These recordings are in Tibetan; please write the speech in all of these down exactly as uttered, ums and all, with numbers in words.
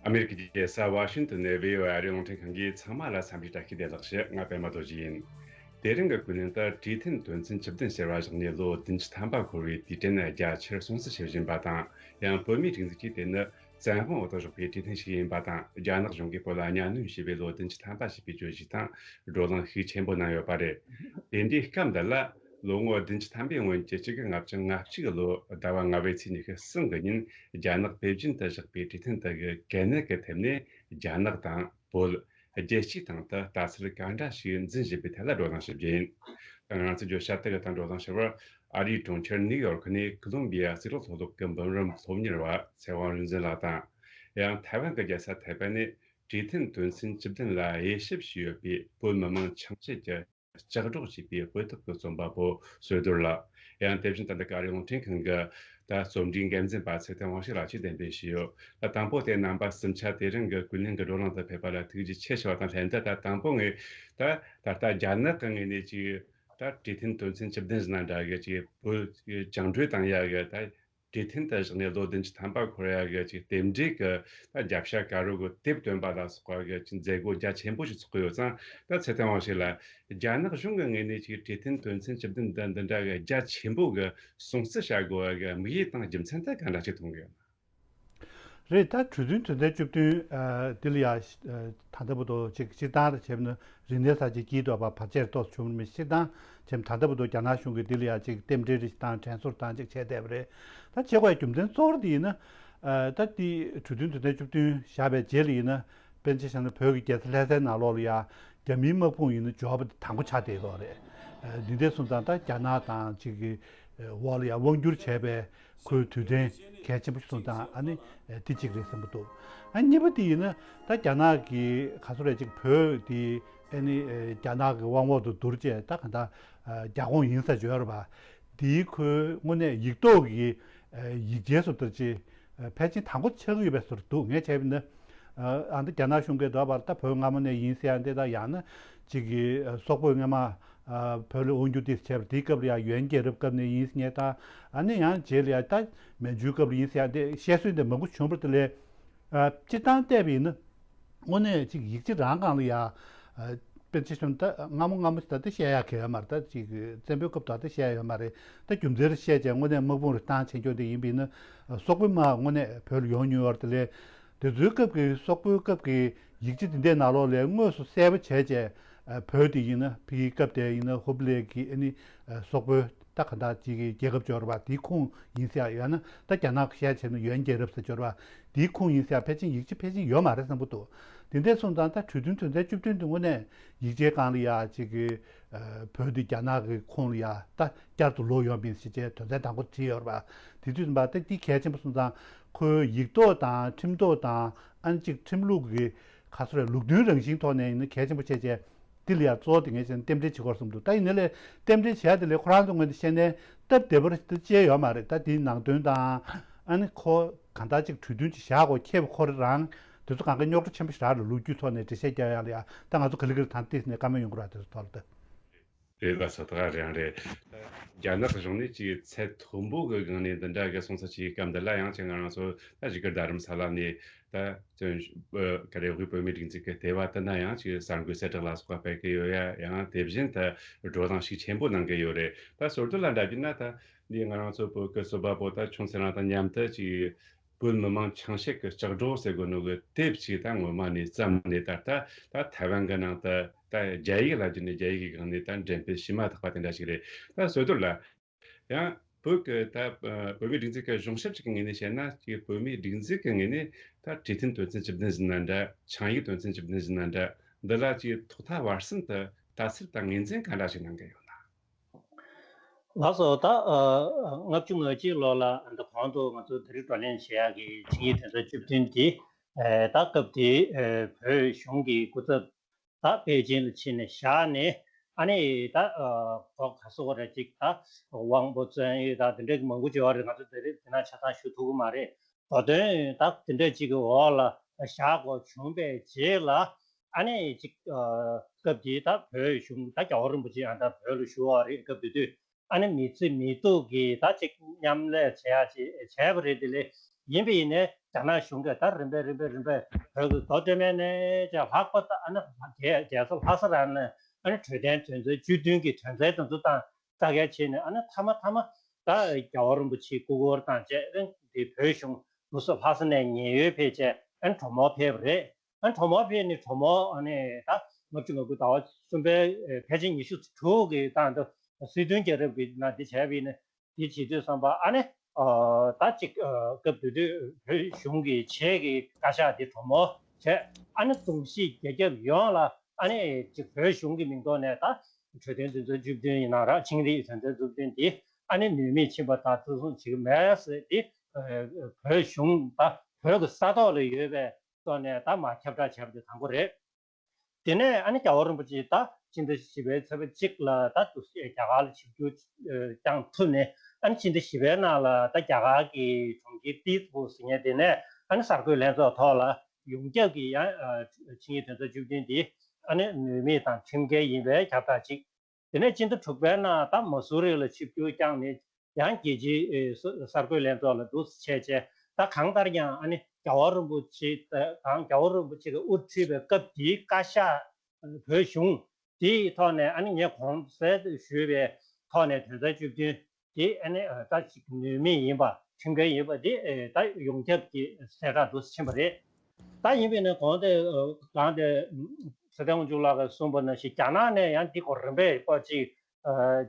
ཨ་མེ་རི་ཀའི་རྒྱལ་ས་ཝ་ཤིང་ཏོན་ནས་བྷི་ཨོ་ཨེ་ཨ་རིའི་རླུང་འཕྲིན་ཁང་གིས་ཚང་མ་ལ་འཚམས་འདྲི་བཀྲ་ཤིས་བདེ་ལེགས་ཞུ། ང་པད་མ་རྡོ་རྗེ་ཡིན། དེ་རིང་གི་ཀུན་གླེང་དུ་གྲོས་མཐུན་དོན་ཚན་བཅུ་བདུན་ཟེར་བ་བཞག་ནས་ལོ་བདུན་ཅུ་ཐམ་པ་འཁོར་བའི་དུས་དྲན་རྒྱ་ཆེར་སྲུང་བརྩི་བྱེད་བཞིན་པ་དང་། ཡང་བོད་མིའི་སྒྲིག་འཛུགས་ཀྱིས་དེ་ནི་བཙན་དབང་འོག་ཏུ་བཞག་པའི་གྲོས་མཐུན་ཞིག་ཡིན་པ་དང་། རྒྱ་ནག་གཞུང་གིས་བོད་ལ་གཉའ་གནོན་བྱས་པའི་ལོ་བདུན་ཅུ་ཐམ་པ་ཞེས་པའི་བརྗོད་གཞི་དང་བགྲོ་གླེང་ཤུགས་ཆེན་པོ་གནང་ཡོད་པ་རེད། དེ་འདྲའི་སྐབས་འདི་ལ། ལོ་ངོ་བདུན་ཅུ་ཐམ་པའི་སྔོན་གྱི་ཆིག་སྟོང་དགུ་བརྒྱ་ལྔ་བཅུ་ང་གཅིག་ལོ་ཟླ་བ་ལྔ་པའི་ཚེས་ཉི་ཤུ་གསུམ་གྱི་ཉིན། རྒྱ་ནག་པེ་ཅིན་དུ་བཞག་པའི་གྲོས་མཐུན་དག་གི་གལ་གནད་ཀྱི་ཐད་ནས། རྒྱ་ནག་དང་བོད། རྒྱལ་སྤྱིའི་སྟེང་དུ་ལྟ་ཚུལ་ག་འདྲ་ཞིག་འཛིན་བཞིན་པའི་ཐད་ལ་བགྲོ་གླེང་ཞུ་རྒྱུ་ཡིན། ང་ཚོས་བརྗོད་བྱ་དེ་གི་སྟེང་བགྲོ་གླེང་ཞུ་བར། ཨ་རིའི་གྲོང་ཁྱེར་ནིའུ་ཡོར་ཀི་ནས་ཀོ་ལོམ་བི་ཡ་གཙུག་ལག་སློབ་གླིང་གི་འབུམ་རམས་སློབ་གཉེར་བ་ཚེ་དབང་རིག་འཛིན་ལགས་དང་། ཡང་ཐའེ་ཝན་གྱི་རྒྱལ་ས་ཐའེ་པེ་ནས་གྲོས་མཐུན་དོན་ཚན་བཅུ་བདུན་ལ་དབྱེ་ཞིབ་བྱས་ཡོད་པའི་བོད་མི་མང་ཆིངས་བཤད་ཀྱི་ལྕགས་སྒྲོག་ཅེས་པའི་དཔེ་དེབ་ཀྱི་རྩོམ་པ་པོ་བསོད་རྡོར་ལགས། ཡང་དེ་བཞིན་ད་ལྟ་ཨ་རིའི་རླུང་འཕྲིན་ཁང་གི་ད་རྩོམ་སྒྲིག་འགན་འཛིན་པ་ཚེ་བརྟན་དབང་ཕྱུག་ལགས་ཀྱིས་གདན་འདྲེན་ཞུས་ཡོད། ད་དང་པོ་དེ་རྣམ་པ་གསུམ་ཆ་དེ་རིང་གི་ཀུན་གླེང་གི་བགྲོ་གླེང་དུ་ཕེབས་པ་ལ་ཐུགས་རྗེ་ཆེ་ཞུ་བ་དང་ལྷན་དུ། ད་དང་པོ་ངས་ད་ད་ལྟ་རྒྱ་ནག་གི་ངོས་ནས་ཅིག་ད་གྲོས་མཐུན་དོན་ཚན་བཅུ་བདུན་ཟེར་ན་འདྲ་གི་ཅིག་བོད་བཅིངས་འགྲོལ་བཏང་ཡ་གི་ད་གྲོས་མཐུན་དང་བཞག་ནས་ལོ་བདུན་ཅུ་ཐམ་པ་འཁོར་ཡ་གི་ཅིག་རྟེན་འབྲེལ་གྱི་ད་རྒྱབ་ཤ་དཀར་རོ་གི་དེབ་བཏོན་པ་ལ་སོགས་པ་གི་ཅིག་མཛད་སྒོ་རྒྱ་ཆེན་པོ་ཞིག་ཚོགས་ཀྱི་ཡོད་ཙང་། ད་ཚེ་བརྟན་དབང་ཕྱུག་ལགས། རྒྱ་ནག་གཞུང་གི་ངོས་ནས་ཅིག་གྲོས་མཐུན་དོན་ཚན་བཅུ་བདུན་འདི་འདི་འདྲ་གི་རྒྱ་ཆེན་པོ་གི་སྲུང་བརྩི་བྱ་དགོས་པ་གི་དམིགས་ཡུལ་དང་རྒྱུ་མཚན་དེ་ག་འདྲ་ཞིག་མཐོང་གི་ཡོད་ན། རེད། ད་གྲོས་མཐུན་དོན་ཚན་བཅུ་བདུན་འདི་ལ་ཡ་ད་ལྟ་བར་དུ་ཅིག་སྤྱིར་བཏང་རེ་བྱས་ན་རིག་གནས་གསར་བརྗེ་སྐྱིད་འདོད་པ་བར་ཆད་ཏོག་བྱུང་མི་སྤྱིར་བཏང་བྱས་ན། ད་ལྟ་བར་དུ་རྒྱ་ནག་གཞུང་གིས་འདི་ལ་ཡ་ཅིག་རྟེན་འབྲེལ་རེ་ཞིག་དང་དྲན་གསོ་དང་ཅིག་བྱས་བསྡད་པ་རེད། ད་བྱེད་དགོས་རྒྱུ་མཚན་གཙོ་བོ་འདི་ཡིན་ན། ད་འདི་གྲོས་མཐུན་དོན་ཚན་བཅུ་བདུན་བཞག་པའི་རྗེས་ལ་ཡིན་ན། དཔེར་ན་ཆ་བཞག་ན་བོད་ཀྱི་རྒྱལ་ས་ལྷ་སའི་ནང་ལོགས་ལ་ཡ་རྒྱ་མིའི་དམག་དཔུང་ཡིན་ན་འབྱོར་བ་དེ་དང་པོ་ཆགས་བསྡད་ཡོད་རེད། འདི་འདྲ་སོང་ཙང་ད་རྒྱ་ནག་དང་ཅིག་གི་འོག་ལ་ཡ་དབང་བསྒྱུར་བྱས་པའི་ཁོའི་དུས་དྲན་གལ་ཆེན་པོ་ཞིག་སོང་ཙང་། ཨ་ནི་དེ་གཅིག་རེད་བསམ་གྱི་འདུག་ཨ་གཉིས་པ་དེ་ཡིན་ན། ད་རྒྱ་ནག་གི་ག་ཚོད་རེད་ཅིག་བོད་དེ་ཨ་ནི་རྒྱ་ནག་གི་དབང་འོག་ཏུ་བསྡུར་བྱས་ད་ག་ད་རྒྱ་ཁོངས་ཡིན་ས་བརྗོད་རེད་པ། དེའི་ཁོའི་དངོས་གནས་ཡིག་ཐོག་གི་ཡིག་ཆའི་སུ་ལྟར་ཅིག་ཕལ་ཆེར་དང་པོ་ཆགས་ཀྱི་ཡོད་པའི་བཟོ་འདུག་ངས་བྱས་པ་ཡིན་ན། ཨ་ད་རྒྱ་ནག་གཞུང་གིས་འདོད་པར་ད་བོད་སྔ་མོ་ནས་ཡིན་ཟེར་ཡ་འདི་དང་། ཡང་ན་ཅིག་གི་སོག་པོས་སྔ་མ་བོད་ལ་དབང་བསྒྱུར་དེ་བྱས་པ་དེའི་སྐབས་ལ་ཡང་ཡོན་རྒྱལ་རབས་སྐབས་ནས་ཡིན་ཟེར་ངས་ད། ཨ་ནི་ཡང་རྗེས་ལ་ཡང་ད་མན་ཇུའི་སྐབས་ལ་ཡིན་ཟེར་ཡ་འདི་བཤད་སྲོལ་འདི་མང་པོ་བྱུང་བ་རེད། དེ་ལས་སྤྱིར་བཏང་བལྟས་པ་ཡིན་ན། དངོས་གནས་ཅིག་ཡིག་ཆ་རང་སྒང་ལ་ཡ། དཔེར་ན་ཆ་བཞག་ན་ད་སྔ་མོ་སྔ་མོ་ཞིག་ད་ལྟ་བཤད་ཡག་གི་ཡོད་མ་རེད། ད་ཅིག་བཙན་པོའི་སྐབས་ད་ལྟ་བཤད་ཡག་ཡོད་མ་རེད། ད་རྒྱུ་མཚན་རེ་བཤད་བྱས་དངོས་གནས་དམག་དཔུང་རེ་བཏང་བྱེད་རྒྱུ་དེ་ཡིན་པ་ཡིན་ན། སོག་པོའི་དམག་དངོས་གནས་བོད་ལ་ཡོང་མྱོང་ཡོད་རེད། དེ་ལས་དེ་ཚོའི་སྐབས་ཀྱི་སོག་པོའི་སྐབས་ཀྱི་ཡིག་ཆ་དེ་འདྲའི་ནང་ལོགས་ལ་དངོས་སུ་གསལ་པོ་བྱས་བྱས། བོད་དེ་ཡིན་ན་ཕ་གིའི་སྐབས་དེ་ཡིན་ན་ཧུབ་ལེ་གི་ཨ་ནི་སོག་པོའི་ད་ག་འདྲ་ཅིག་གི་རྒྱལ་ཁབ་འབྱོར་བ་དེའི་ཁོངས་ཡིན་ཟེར་ཡ། ཡང་ན་ད་རྒྱ་ནག་གི་བཤད་བྱས་ན་ཡོན་རྒྱལ་རབས་ཟེར་འབྱོར་བ་དེའི་ཁོངས་ཡིན་ཟེར་ཡ་ཕལ་ཆེར་ཡིག་ཆ་ཕལ་ཆེར་ཡོད་མ་རེད་བསམ་གྱི་འདུག་དེ་འདྲ་སོང་ཙང་ད་གྲོས་མཐུན་དོན་ཚན་བཅུ་བདུན་དེ་དངོས་གནས་ཡིག་ཆའི་སྒང་ལ་ཡ་ཅིག་གི་བོད་དེ་རྒྱ་ནག་གི་ཁོངས་ལ་ཡ་ད་བསྐྱར་དུ་ལོག་ཡོང་བ་ཡིན་ཟེར་བྱས་དོན་ཚན་དང་པོ་བྲིས་ཡོད་རེད་པ། དེ་དུས་ཙམ་པ་ད་འདི་གལ་ཆེན་པོ་སོང་ཙང་ཁོའི་ཡིག་ཐོག་དང་ཁྲིམས་ཐོག་དང་ཨ་ནི་ཅིག་ཁྲིམས་ལུགས་ཀྱི་ག་ཚོད་རེད། ལུགས་མཐུན་རང་བཞིན་ཐོག་ནས་ཡིན་ན་གལ་ཆེན་པོ་བྱས་བྱས། འདི་ལ་ཡང་གཙོ་བོ་དེ་ངས་བྱས་ན་རྟེན་འབྲེལ་བྱེད་དགོས་བསམ་འདུག་ད་ཡིན་ནའི་ལས་རྟེན་འབྲེལ་བྱས་དེ་ལས་ཁོ་རང་ཚོ་ངོས་ནས་བཤད་ནས་སྟབས་བདེ་པོ་རེ་ཞིག་ད་བྱས་ཡོད་མ་རེད། ད་དེའི་ནང་དོན་དང་ཨ་ནི་ཁོ་གང་ལྟར་ཅིག་གྲོས་མཐུན་ཅིག་བཞག་དགོས་ཁེ་བོ་ཁོ་རེ་རང་དེ་ཚོ་གང་ག་རྙོག་དྲ་ཆེན་པོ་ཞིག་རག་ལ་ལོ་རྒྱུས་ཐོག་ནས་འགྲེལ་བཤད་རྒྱག་ཡག་ལ་ཡ་ད་ང་ཚོ་ག་ལེ་ག་ལེ་དང་བལྟས་ནས་བཀའ་མོལ་ཡོང་གི་རེད། དེ་ཚོ་ཐོག་ལ་ད། རེད་པ། སོ་ཐག་རང་རེད། རྒྱ་ནག་གཞུང་ནས་ཅིག་ཚད་མཐོན་པོ་གི་སྒང་ནས་འདི་འདྲ་གི་གསུང་ས་ཅིག་གམ། འདི་ལ་ཡང་ཅིག་ང་རང་ཚོ་ད་བཞུགས་སྒར་རྡ་རམ་ས་ལ་ནས་ད་ཅིག་ག་རེ་དབུས་བོད་མིའི་སྒྲིག་འཛུགས་ཀྱི་ལྟེ་བ་དེ་ན་ཡང་ཅིག་གསར་འགོད་གསལ་བསྒྲགས་ལ་སོགས་པ་སྤེལ་གི་ཡོད་ཡ། ཡང་དེ་བཞིན་ད་བགྲོ་གླེང་ཤུགས་ཆེན་པོ་གནང་གི་ཡོད་རེད། ད་ཟུར་དུ་ལ་འདྲ་བྱས་ན་ད་འདི་ང་རང་ཚོ་བོད་ཀྱི་རྩོམ་པ་པོ་ད་ཆུང་ཚེ་རིང་དང་མཉམ་དུ་ཅིག་བོད་མི་མང་ཆིངས་བཤད་ཀྱི་ལྕགས་སྒྲོག་ཟེར་དགོས་ནོ་གི་དེབ་ཅིག་ད་སྔོན་མ་ནས་བརྩམས་ནས། ད་ལྟ་ད་ཐའེ་ཝན་གྱི་ནང་དུ་ད་རྒྱ་ཡིག་ལ་བསྒྱུར་ནས་རྒྱ་ཡིག་གི་སྒང་ནས་ད་འགྲེམས་སྤེལ་བྱས་མ་ཐག་པ་དེ་འདྲ་ཞིག་རེད། ད་བསོད་རྡོར་ལགས། ཡང་བོད་ཀྱི་ད་བོད་མིའི་སྒྲིག་འཛུགས་ཀྱི་གཞུང་ཞབས་ཅིག་གི་ངོས་ནས་བཤད་ན། ཅིག་བོད་མིའི་སྒྲིག་འཛུགས་ཀྱི་ངོས་ནས་ད་གྲོས་མཐུན་དོན་ཚན་བཅུ་བདུན་ཟེར་ན་འདྲ། ཆིངས་ཡིག་དོན་ཚན་བཅུ་བདུན་ཟེར་ན་འདྲ། འདི་ལ་ཅིག་ཐོག་མཐའ་བར་གསུམ་དུ་ལྟ་ཚུལ་དང་ངོས་འཛིན་ག་འདྲ་ཞིག་གནང་གི་ཡོད་ན། ལགས་སོ། ད་ཨ་ལྔ་བཅུ་ང་གཅིག་ལོ་ལ་ད་གོང་དུ་ང་ཚོ་འདི་རིང་བགྲོ་གླེང་བྱེད་ཡག་གི་ཆིངས་ཡིག་དོན་ཚན་བཅུ་བདུན་འདི་ཨེ་ད་སྐབས་དེའི་ཨེ་བོད་གཞུང་གི་སྐུ་ཚབ་ད་པེ་ཅིན་ལ་ཕྱིན་ནས་བཞག་ནས། ཨ་ནི་ད་ཨ་གོ་ག་སོ་གོ་ར་ཅིག་ད་དབང་པོ་བཙན་ཡོད་ད་དེ་འདྲ་གི་མང་པོ་བྱུང་བ་རེད། ང་ཚོ་འདི་རིང་འདི་ན་ཆ་ཚང་ཞུ་ཐུབ་ཀྱི་མ་རེད། མདོ་དོན་ད་དེ་འདྲ་ཅིག་གི་འོག་ལ་བཞག་དགོས་བྱུང་བའི་རྗེས་ལ། ཨ་ནི་ཅིག་ཨ་སྐབས་དེའི་ད་བོད་གཞུང་ད་རྒྱལ་བ་རིན་པོ་ཆེ་ཡང་ད་བོད་ལ་བཞུགས་པ་རེད། སྐབས་དེ་དུས་ཨ་ནི་མི་ཚེ་མི་སྡུག་གི་ད་ཅིག་མཉམ་ལས་བྱེད་ཡ་ཅིག་བྱས་པ་རེད། དེ་ལས་ ཡིན་པ་ཡིན་ནའི་རྒྱ་ནག་གཞུང་གིས་ད་རིམ་པས་རིམ་པས་རིམ་པས་བོད་ཀྱི་མདོ་སྟོད་སྨད་ནས་ཀྱང་ལྷག་པ་ད་ཨ་ནི་རྒྱལ་རྒྱལ་ས་ལྷ་ས་རང་ནས་ཨ་ནི་གྲོས་མཐུན་དོན་ཚན་བཅུ་བདུན་གྱི་དོན་ཚན་དེ་ཚོ་དང་ལྟ་སྐལ་བྱས་ནས་ཨ་ནི་མཐའ་མ་མཐའ་མ་ད་རྒྱལ་བ་རིན་པོ་ཆེའི་སྐུ་འཁོར་དང་བཅས་ཨ་ནི་དེ་བོད་གཞུང་ལུགས་སྲོལ་ལྷ་ས་ནས་ཉེན་གཡོལ་ཕེབས་བྱས་ཨ་ནི་གྲོ་མོ་ཕེབས་པ་རེད། ཨ་ནི་གྲོ་མོ་ཕེབས་ནས་གྲོ་མོ་ཨ་ནི་ད་ལྔ་བཅུ་ང་དགུ་ཟླ་བ་གསུམ་པའི་ཨེ་ཕལ་ཆེར་ཉི་ཤུ་དྲུག་གི་སྟེང་དུ་སྲིད་དོན་རྒྱལ་རབས་ཀྱི་ནང་འདི་བྱས་པ་ཡིན་ན། དེ་བྱེད་དུས་ཙམ་པ་ཨ་ནི་ད་ཅིག་སྐབས་དེ་དུས་བོད་གཞུང་གི་ཆེད་ཀྱི་བཀའ་ཤག་དེ་གྲོ་མོ་བྱས། ཨ་ནི་གདུང་ཤེས་རྒྱ་ཁྱབ་ཡོངས་ལ་ཨ་ནི་ཅིག་བོད་གཞུང་གི་མིང་ཐོག་ནས་ད་གྲོས་མཐུན་དོན་ཚན་བཅུ་བདུན་ཡིན་ན་ར་ཆིངས་ཡིག་དོན་ཚན་བཅུ་བདུན་དེ་ཨ་ནི་ནུས་མེད་ཕྱིན་པ་དང་བརྩི་སྲུང་བྱེད་ཀྱི་མེད་ཟེར་དེ་བོད་གཞུང་ད་བོད་ཀྱི་ས་ཐོག་ལ་ཡོད་པའི་ཐོག་ནས་ད་མར་ཁྱབ་བསྒྲགས་བྱས་པ་དེ་དང་པོ་རེད། དེ་ནས་ཨ་ནི་རྒྱལ་བ་རིན་པོ་ཆེ་ད་ཕྱི་ཟླ་བཞི་པའི་ཚེས་པ་གཅིག་ལ་ད་དུ་རྒྱ་གར་ལ་ཆིབས་བསྒྱུར་བསྐྱངས་ཐུབ་ནས་ཨ་ནི་ཕྱི་ཟླ་བཞི་པའི་ནང་ལ་ད་རྒྱ་གར་གྱི་གྲོང་ཁྱེར་ཏིས་པུར་ཟེར་མཁན་དེ་ནས་ཨ་ནི་གསར་འགོད་ལྷན་ཚོགས་ཐོག་ལ་ཡོངས་ཁྱབ་ཀྱི་ཡང་ཆིངས་ཡིག་དོན་ཚན་བཅུ་བདུན་འདི་ཨ་ནི་ནུས་མེད་དང་ཁྲིམས་འགལ་ཡིན་པའི་ཁྱབ་བསྒྲགས་གཅིག་དེ་ནས་སྤྱི་ཟླ་དྲུག་པའི་ནང་ད་མ་སུ་རི་ལ་ཆིབས་བསྒྱུར་བསྐྱངས་ནས་ཡང་རྒྱལ་སྤྱིའི་ཨེ་གསར་འགོད་ལྷན་ཚོགས་ལ་འདུག་སེ་བྱས་བྱས་ད་གང་ལྟར་ཀྱང་ཨ་ནི་རྒྱལ་བ་རིན་པོ་ཆེ་དང་རྒྱལ་བ་རིན་པོ་ཆེ་གིས་དབུ་ཁྲིད་པའི་སྐབས་དེའི་བཀའ་ཤག་བོད་གཞུང་དེའི་ཐོག་ནས་ཨ་ནི་ངས་གོང་གསལ་དུ་ཞུས་པའི་ཐོག་ནས་དོན་ཚན་བཅུ་བདུན་དེ་ཨ་ནི་ད་ཅིག་ནུས་མེད་ཡིན་པ་ཁྲིམས་འགལ་ཡིན་པ་དེ་ད་ཡོངས་ཁྱབ་ཀྱི་གསལ་བསྒྲགས་འདུག་སེ་ཕྱིན་པ་རེད། ད་ཡིན་པས་ན་གོང་དེ་གང་དེ་ཚེ་བརྟན་དབང་ཕྱུག་ལགས་ཀྱིས་གསུངས་པ་ནང་བཞིན་རྒྱ་ནག་ནས་ཡང་འདི་སྐོར་རིམ་པས་པ་ཅིག་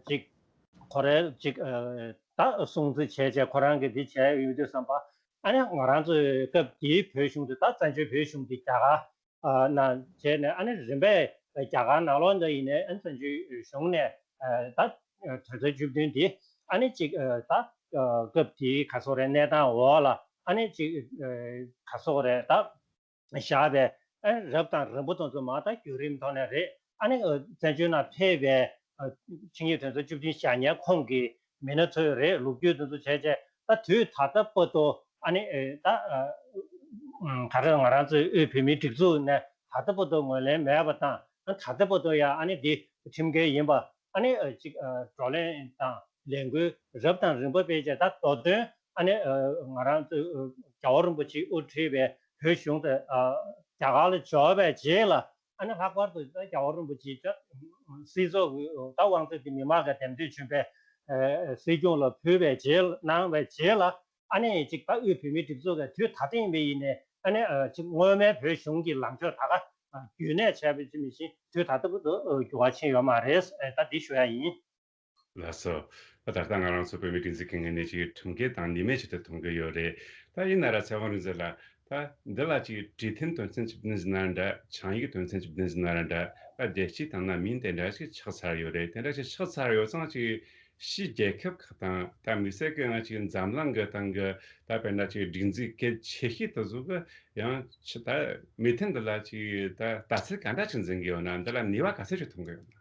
ཅིག་ཁོ་རའི་ཅིག་ད་སྲུང་བརྩི་བྱས་བྱས་ཁོ་རང་གིས་འདི་བྱས་ཡོད་དུས་ཙམ་པ་ཨ་ནི་ང་རང་ཚོའི་སྐབས་དེའི་བོད་གཞུང་དེ་ད་བཙན་བྱོལ་བོད་གཞུང་དེ་རྒྱ་གར་ནང་བྱས་ནས་ཨ་ནི་རིམ་པས་རྒྱ་གར་ནང་ལོགས་འདི་ཡིན་ནའི་ཨ་ནི་བཙན་བྱོལ་གཞུང་ནས་ད་དོན་ཚན་བཅུ་བདུན་འདི་ཨ་ནི་ཅིག་ད་སྐབས་དེའི་ག་སོག་རེད་གནས་སྟངས་འོག་ལ་ཨ་ནི་ཅིག་ག་སོག་རེད་ད། བཞག་པའི་ཨ་རབ་དང་རིམ་པ་དེ་ཚོ་མ་ད་བརྒྱུད་རིམ་ཐོག་ནས་རེད། ཨ་ནི་བཙན་བྱོལ་ནང་ཕེབས་པའི་ཆིངས་ཡིག་དོན་ཚན་བཅུ་བདུན་བཞག་མཁན་ཁོང་གི་མི་སྣ་ཚོས་རེད་ལོ་རྒྱུས་དེ་ཚོ་བྱས་བྱས་ད་དུས་ད་ལྟ་བར་དུ་ཨ་ནི་ད་ག་རེ་ང་རང་ཚོའི་དབུས་བོད་མིའི་སྒྲིག་འཛུགས་ནས་ད་ལྟ་བར་དུ་ངོས་ལེན་མེད་པ་དང་ད་ལྟ་བར་དུ་ཡང་ཨ་ནི་འདི་ཁྲིམས་འགལ་ཡིན་པ། ཨ་ནི་ཅིག་བགྲོ་གླེང་དང་ལས་འགུལ་རབ་དང་རིམ་པ་སྤེལ་བྱས་ད་མདོ་དོན་ཨ་ནི་ང་རང་ཚོའི་རྒྱལ་བ་རིན་པོ་ཆེས་དབུ་ཁྲིད་པའི་བོད་གཞུང་དེ་རྒྱ་གར་ལ་འབྱོར་བའི་རྗེས་ལ་ཨ་ནི་ལྷག་པར་དུ་རྒྱལ་བ་རིན་པོ་ཆེའི་སྲིད་ཚོགས་ཀྱི་ད་དབང་ཆ་དེ་མི་མང་གིས་འདེམས་ཐོན་བྱུང་བའི་སྲིད་སྐྱོང་ལ་ཕུལ་བའི་རྗེས་གནང་བའི་རྗེས་ལ། ཨ་ནི་ཅིག་ད་དབུས་བོད་མིའི་སྒྲིག་འཛུགས་ཀྱི་དུས་ད་ཐེངས་པའི་ཡིན་ནའི་ཨ་ནི་ཅིག་སྔོན་མའི་བོད་གཞུང་གི་ལངས་ཕྱོགས་ད་ག་རྒྱུན་གནས་བྱས་པ་ཅིག་མི་ཤེས་དུས་ད་ལྟ་བུ་དུ་འགྱུར་བ་ཕྱིན་ཡོད་མ་རེད། ད་འདི་ཞུ་ཡ་ཡིན། ལགས་སོ། ད་ད་ལྟ་ང་རང་ཚོ་བོད་མིའི་སྒྲིག་འཛུགས་ཀྱི་ངོས་ནས་ཅིག་ཁྲིམས་འགལ་དང་ནུས་མེད་ཅིག་ཏུ་མཐོང་གི་ཡོད་རེད། ད་ཡིན་ན་ར་ཚེ་དབང་རིག་འཛིན་ལགས། ད་འདི་ལ་ཅིག་གྲོས་མཐུན་དོན་ཚན་བཅུ་བདུན་ཟེར་ན་འདྲ་ཆིངས་ཡིག་དོན་ཚན་བཅུ་བདུན་ཟེར་ན་འདྲ་ད་རྒྱལ་སྤྱིའི་སྟེང་ན་མིང་དེ་འདྲ་ཞིག་ཆགས་ཚར་ཡོད་རེད། དེ་འདྲ་ཞིག་ཆགས་ཚར་ཡོད་ཙང་ཅིག་ཕྱིའི་རྒྱལ་ཁབ་ཁག་དང་ད་དམིགས་བསལ་གྱི་ང་ཅིག་འཛམ་གླིང་གི་སྟེང་གི་ད་དཔེར་ན་ཅིག་སྒྲིག་འཛུགས་གལ་ཆེ་ཤོས་དེ་ཚོ་གི་ཡང་ཅི་ད་མོས་མཐུན་འདི་ལ་ཅིག་ད་ལྟ་ཚུལ་ག་འདྲ་ཅིག་འཛིན་གྱི་ཡོད་ན། འདི་ལ་ནུས་པ་ག་ཚོད་ཅིག་ཐོན་གྱི་ཡོད་ན།